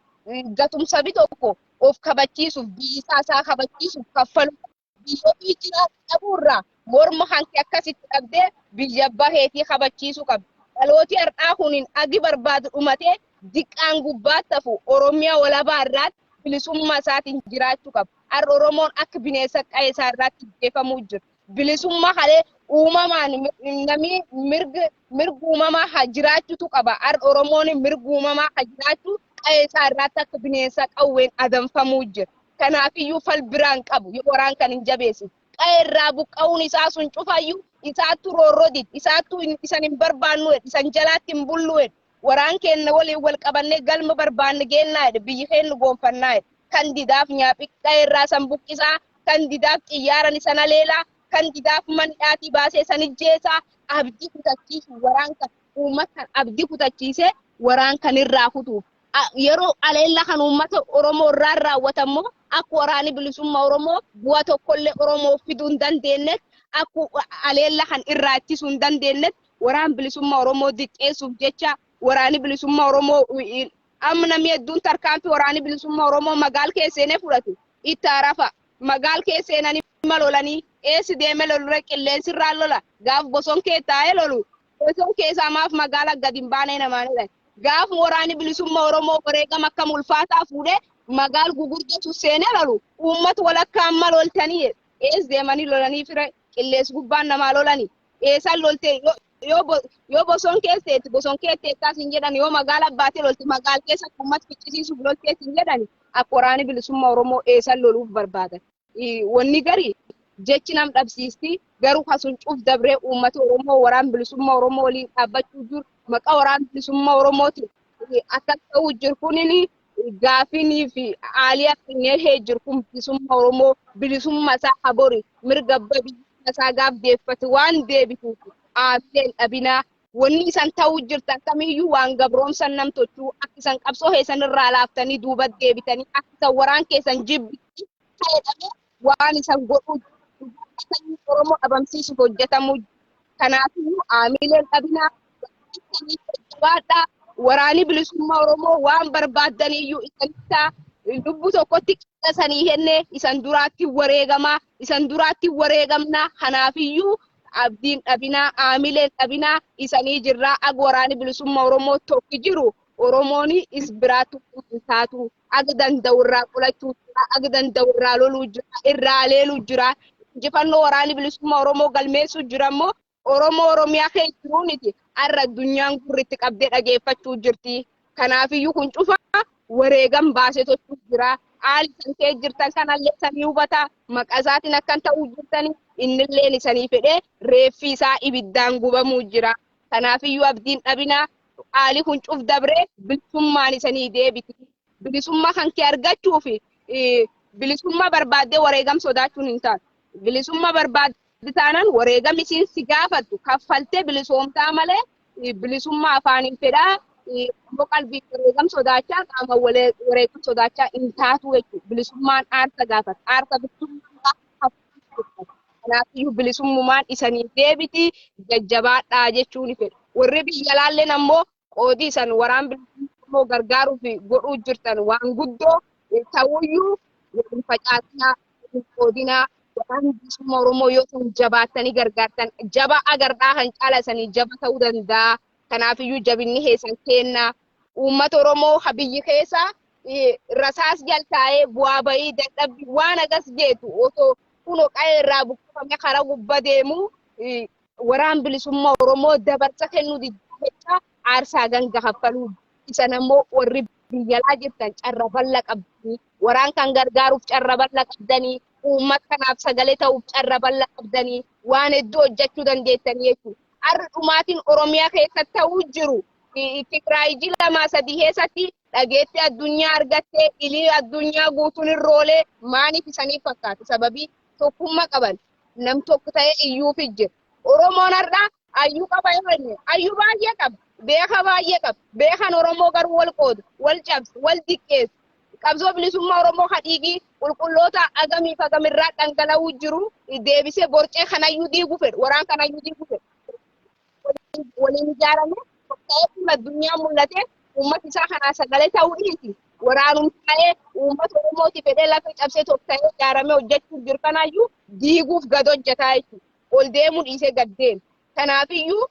Gatumsa tokko of kabachiisuuf biyya isaa kabachiisuuf kaffaluu qabu. Biyya ofii jiraatu dhabuurraa morma hanqi akkasitti dhabdee biyya baheetii kabachiisuu qabdi. Dhalooti har'aa kuniin agi barbaadu dhumatee diqqaan gubbaatti hafu Oromiyaa walabaa irraatti bilisummaa isaatiin jiraachuu qaba. Har'a Oromoon akka bineensa qa'ee isaa irraatti ajjeefamuu jira. Bilisummaa halee uumamaan namni mirga uumamaa haa jiraachuutu qaba. Har'a Oromoon mirga uumamaa haa jiraachuu qa'ee isaa irraatti akka bineensa qawween adamfamuu jira. Kanaafiyyuu fal biraan qabu yoo waraan kan hin jabeessine. Qa'ee irraa buqqa'uun isaa sun cufayyuu isaattu roorroodit isaattu isan hin barbaannu isan jalaatti hin bullu waraan keenya waliin wal qabannee galma barbaanne geennaa jedhe biyyi keenya goonfannaa jedhe kan didaaf nyaaphi qa'ee irraa san buqqisaa kan didaaf xiyyaaran isan aleelaa kan didaaf mandhaatii baasee san ijjeesaa abdii kutachiisu waraan kan uummata kan abdii kutachiisee waraan kan irraa kutuuf yeroo aleellaa kan uummata Oromoo irraa raawwatammoo akka waraanni bilisummaa Oromoo bu'aa tokkollee Oromoo fiduu hin dandeenyetti akka aleellaa kan irraa ittisuu hin dandeenyetti waraan bilisummaa Oromoo diqqeessuuf jecha waraanni bilisummaa Oromoo amma namni hedduun tarkaanfii waraanni bilisummaa Oromoo magaal keessa seenee fudhatu itti arafa magaal keessa seenanii lolanii eessi deemee lolure qilleensi irraa lola gaaf boson kee taa'ee lolu boson keessaa maaf magaala gadi hin baanee namaan jedhan gaaf waraanni bilisummaa Oromoo wareegama akkam ulfaataa fuudhee magaal gugurdatu seenee lolu uummata walakkaa amma loltanii ees deemanii lolanii fire qilleensi gubbaan namaa lolanii eessan loltee yoo boson keesseetti boson keesseettaas hin jedhan yoo magaala baatee lolte magaal keessa uummata ficcisiisuuf loltees hin jedhan akka waraanni bilisummaa Oromoo eessan loluuf barbaadan. Wanni gari jechi nam dhabsiisti garuu kasun cuuf dabree uummata Oromoo waraan bilisummaa Oromoo waliin dhaabbachuu jiru maqaa waraan bilisummaa Oromootiin akka ta'u jiru kunin gaafinii fi haalii akka jiru kun bilisummaa Oromoo bilisummaa isaa habori mirga abbaa bilisummaa isaa gaaf deeffate waan deebituuf aamileen dhabinaa wanni isan ta'uu jirtan kamiyyuu waan gabroomsan nam tochuu akka isan qabsoo keessan irraa laaftanii duuba deebitanii akka isan waraan keessan jibbitti fayyadamee waan isan godhuu Oromoo dhabamsiisuuf hojjetamuu kanaafiyyuu aamileen dhabinaa jabaadhaa waraanni bilisummaa Oromoo waan barbaaddaniyyuu isanittaa Lubbuu tokkotti qixxasanii kennee isan duraatti wareegamaa, isan duraatti wareegamnaa. Kanaafiyyuu abdiin dhabinaa, aamileen dhabinaa, isanii jirraa. Ag waraani bilisummaa Oromoo tokki jiru Oromoon is biraatti hin taatu. Ag danda'u irraa qolachuu jira, ag danda'u irraa loluu jira, irraa leeluu jira. Injifannoo waraani bilisummaa Oromoo galmeessuu jira immoo Oromoo Oromiyaa keessa jiruuniti har'a addunyaan gurritti qabdee dhageeffachuu jirti. Kanaafiyyuu kun cufa wareegam baasee tochuu jira. Haali san kee jirtan kanallee sanii hubata. Maqaa isaatiin akkan ta'uu jirtani innilleen isanii fedhee reeffi isaa ibiddaan gubamuu jira. Kanaafiyyuu abdiin dhabinaa. Haali kun cuf dabree bilisummaan isanii deebiti. Bilisummaa kan kee argachuuf bilisummaa barbaaddee wareegam sodaachuun hin taatu. Bilisummaa barbaadde taanaan wareegam isiin si gaafattu kaffaltee bilisoomtaa malee bilisummaa afaaniin fedhaa immoo qalbii wareegam sodaachaa qaama wareegam sodaachaa hin taatu jechuudha. Bilisummaan aarsa gaafata. Aarsa bilisummaan gaafata. Kanaafiyyuu bilisummaan isanii deebiti, jajjabaadhaa jechuun fedha. Warri biyya laalleen ammoo qoodii isan waraan bilisummaa gargaaruuf godhuu jirtan waan guddoo ta'uyyuu waliin facaasinaa, waliin qoodinaa. Waraan bilisummaa Oromoo yoo san jabaattanii gargaartan jaba agardhaa kan caala isanii jaba ta'uu danda'a. Kanaafiyyuu jabinni heessan kennaa. Uummata Oromoo ha biyyi keessa rasaas jaltaa'ee bu'aa bahii dadhabbii waan agas jeetu osoo kunoo qa'ee irraa buqqifamee karaa gubbaa deemu waraan bilisummaa Oromoo dabarsa kennuu diddaa aarsaa ganga kaffaluu. Isan ammoo warri biyyalaa jirtan carra bal'aa qabdanii, waraan kan gargaaruuf carra bal'aa qabdanii, uummata kanaaf sagalee ta'uuf carra bal'aa qabdanii, waan hedduu hojjechuu dandeettanii jechuudha. Har'a dhumaatiin Oromiyaa keessatti ta'uu jiru Tigraay 2-3 keessatti dhageetti addunyaa argattee ilii addunyaa guutuun irroolee maaliif isaniif fakkaata? Sababii tokkummaa qaban nam tokko ta'ee iyyuuf jira. Oromoon har'a ayyuu qaba yoo jenne ayyuu baay'ee qaba. Beeka baay'ee qaba. Beekan Oromoo garuu wal qoodu, wal cabsu, wal diqqeessu. Qabsoo bilisummaa Oromoo hadhiigii qulqulloota agamiif agamirraa dhangala'uu jiru deebisee borcee kanayyuu diiguu fedhu, waraan kanayyuu diiguu fedhu. Waliin ijaarame ta'ee addunyaa mul'ate uummata isaa kanaa sagalee ta'uu dhiisi. Waraanum ta'ee uummata Oromooti fedhee lafa cabsee tokko ta'ee ijaaramee hojjechuuf jiru kanaayyuu diiguuf gad hojjetaa jechuudha. Ol deemuu dhiisee gad deema. Kanaafiyyuu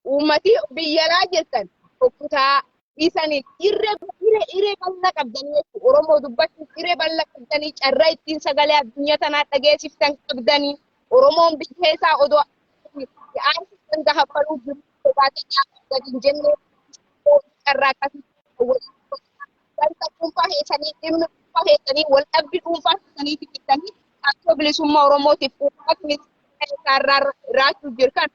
uummati biyyalaa jirtan tokkotaa isanii irree irree bal'aa qabdanii jechuudha. Oromoo dubbachuuf irree bal'aa qabdanii carraa ittiin sagalee addunyaa tanaa dhageessiftan qabdanii Oromoon biyya isaa odoo aarsaa gahaffaluu jiru sodaatee gadi hin jenne carraa akkasii wanta dhuunfaa keessanii dhimmi dhuunfaa keessanii wal dhabbii dhuunfaa keessanii fikittanii qabsoo bilisummaa Oromootiif uummatni isaarraa raachuu jiru kan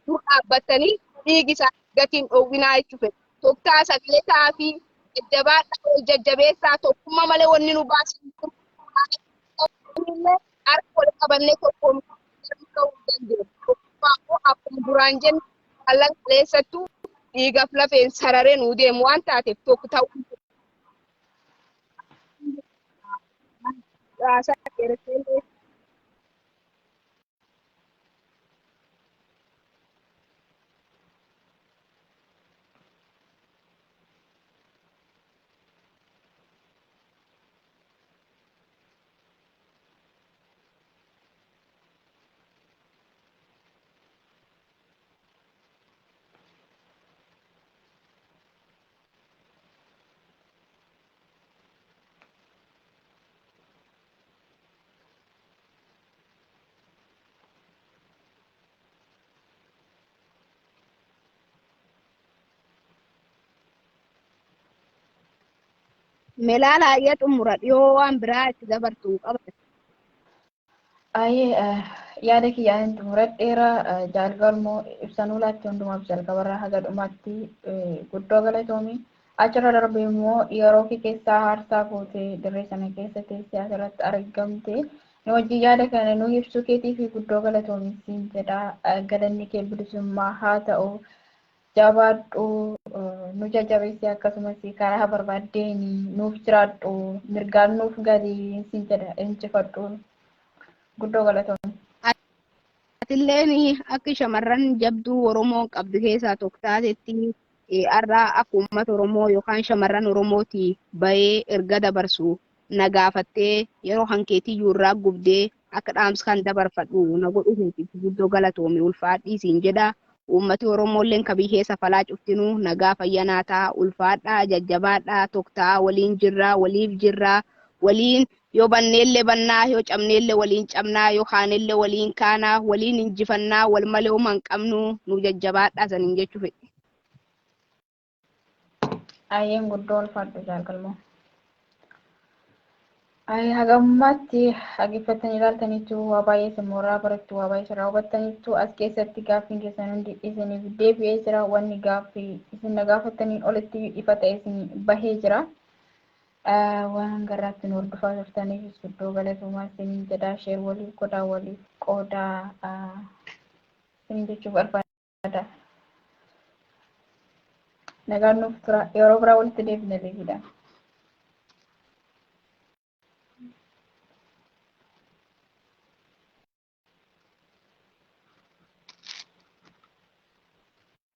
dur dhaabbatanii dhiigi isaa gatiin dhoowwinaa jechuudha. Tokkaa sagalee ta'aa fi jajjabaadhaa jajjabeessaa tokkummaa malee wanni nu baasu harka wal qabannee tokkoon ta'uu dandeenya. Tokkummaa immoo akkuma duraan jenne kallan kaleessattuu dhiigaaf lafeen sararee nuu deemu waan taateef tokko ta'uu. Raasaa dheeressee. Melaala ayya xumura dhiyoo waan biraa itti dabartu qaba. Ayyee yaada kiyyaan xumuradheera. Jaalgalmoo ibsanuu laatte hundumaaf jalqabarraa haga dhumaatti guddoo galatoomi. Achirra darbe immoo yeroo kee keessaa aarsaa gootee dirree sana keessa teessee asirratti argamte. Nu wajjin yaada kana nu ibsuu keetii fi guddoo galatoomi siin jedha. Galanni kee bilisummaa haa ta'u. Jabaadhu, nu jajjabeessi, akkasumas karaa barbaaddeen nuuf jiraadhu, mirgaan nuuf galii siin jedha, injifadhu. Guddoo galatoomi. Atilleen akka shamarran jabduu Oromoo qabdu keessaa tokko taatetti har'a akka uummata Oromoo yookaan shamarran Oromooti bahee erga dabarsu Na gaafattee yeroo hankeetiyyuu irraa gubdee akka dhaamsa kan dabarfadhu na godhu keetiif guddoo galatoomi, ulfaadhii siin jedha. Uummati Oromoolleen ka biyyee safalaa cuftinuu nagaa fayyanaa ta'a, ulfaadhaa, jajjabaadhaa, tokktaa, waliin jirraa, waliif jirraa, waliin yoo banneellee bannaa, yoo cabneellee waliin cabnaa, yoo kaanellee waliin kaanaa, waliin injifannaa, wal malee homaa hin qabnu, nu jajjabaadhaa saniin jechuu fedhe. Ayyeen, guddoo ulfaadhu jaalgalmoo. Ay, hagammaatti dhaggeeffattanii ilaaltaniitu waa baay'ee simooraa barattu, waa baay'ee sirraa hubattaniitu. As keessatti gaaffiin keessan hundi isiniif deebi'ee jira. Wanni gaaffii isin na gaafattaniin olitti ifa ta'e isin bahee jira. Waan hangarraatti nu hordofaa turtaniif guddoo galatoomaa isiniin jedha. Share waliif godhaa, waliif qoodaa isiniin jechuu barbaada. Nagaan nuuf tura. Yeroo biraa walitti deebina leebiidha.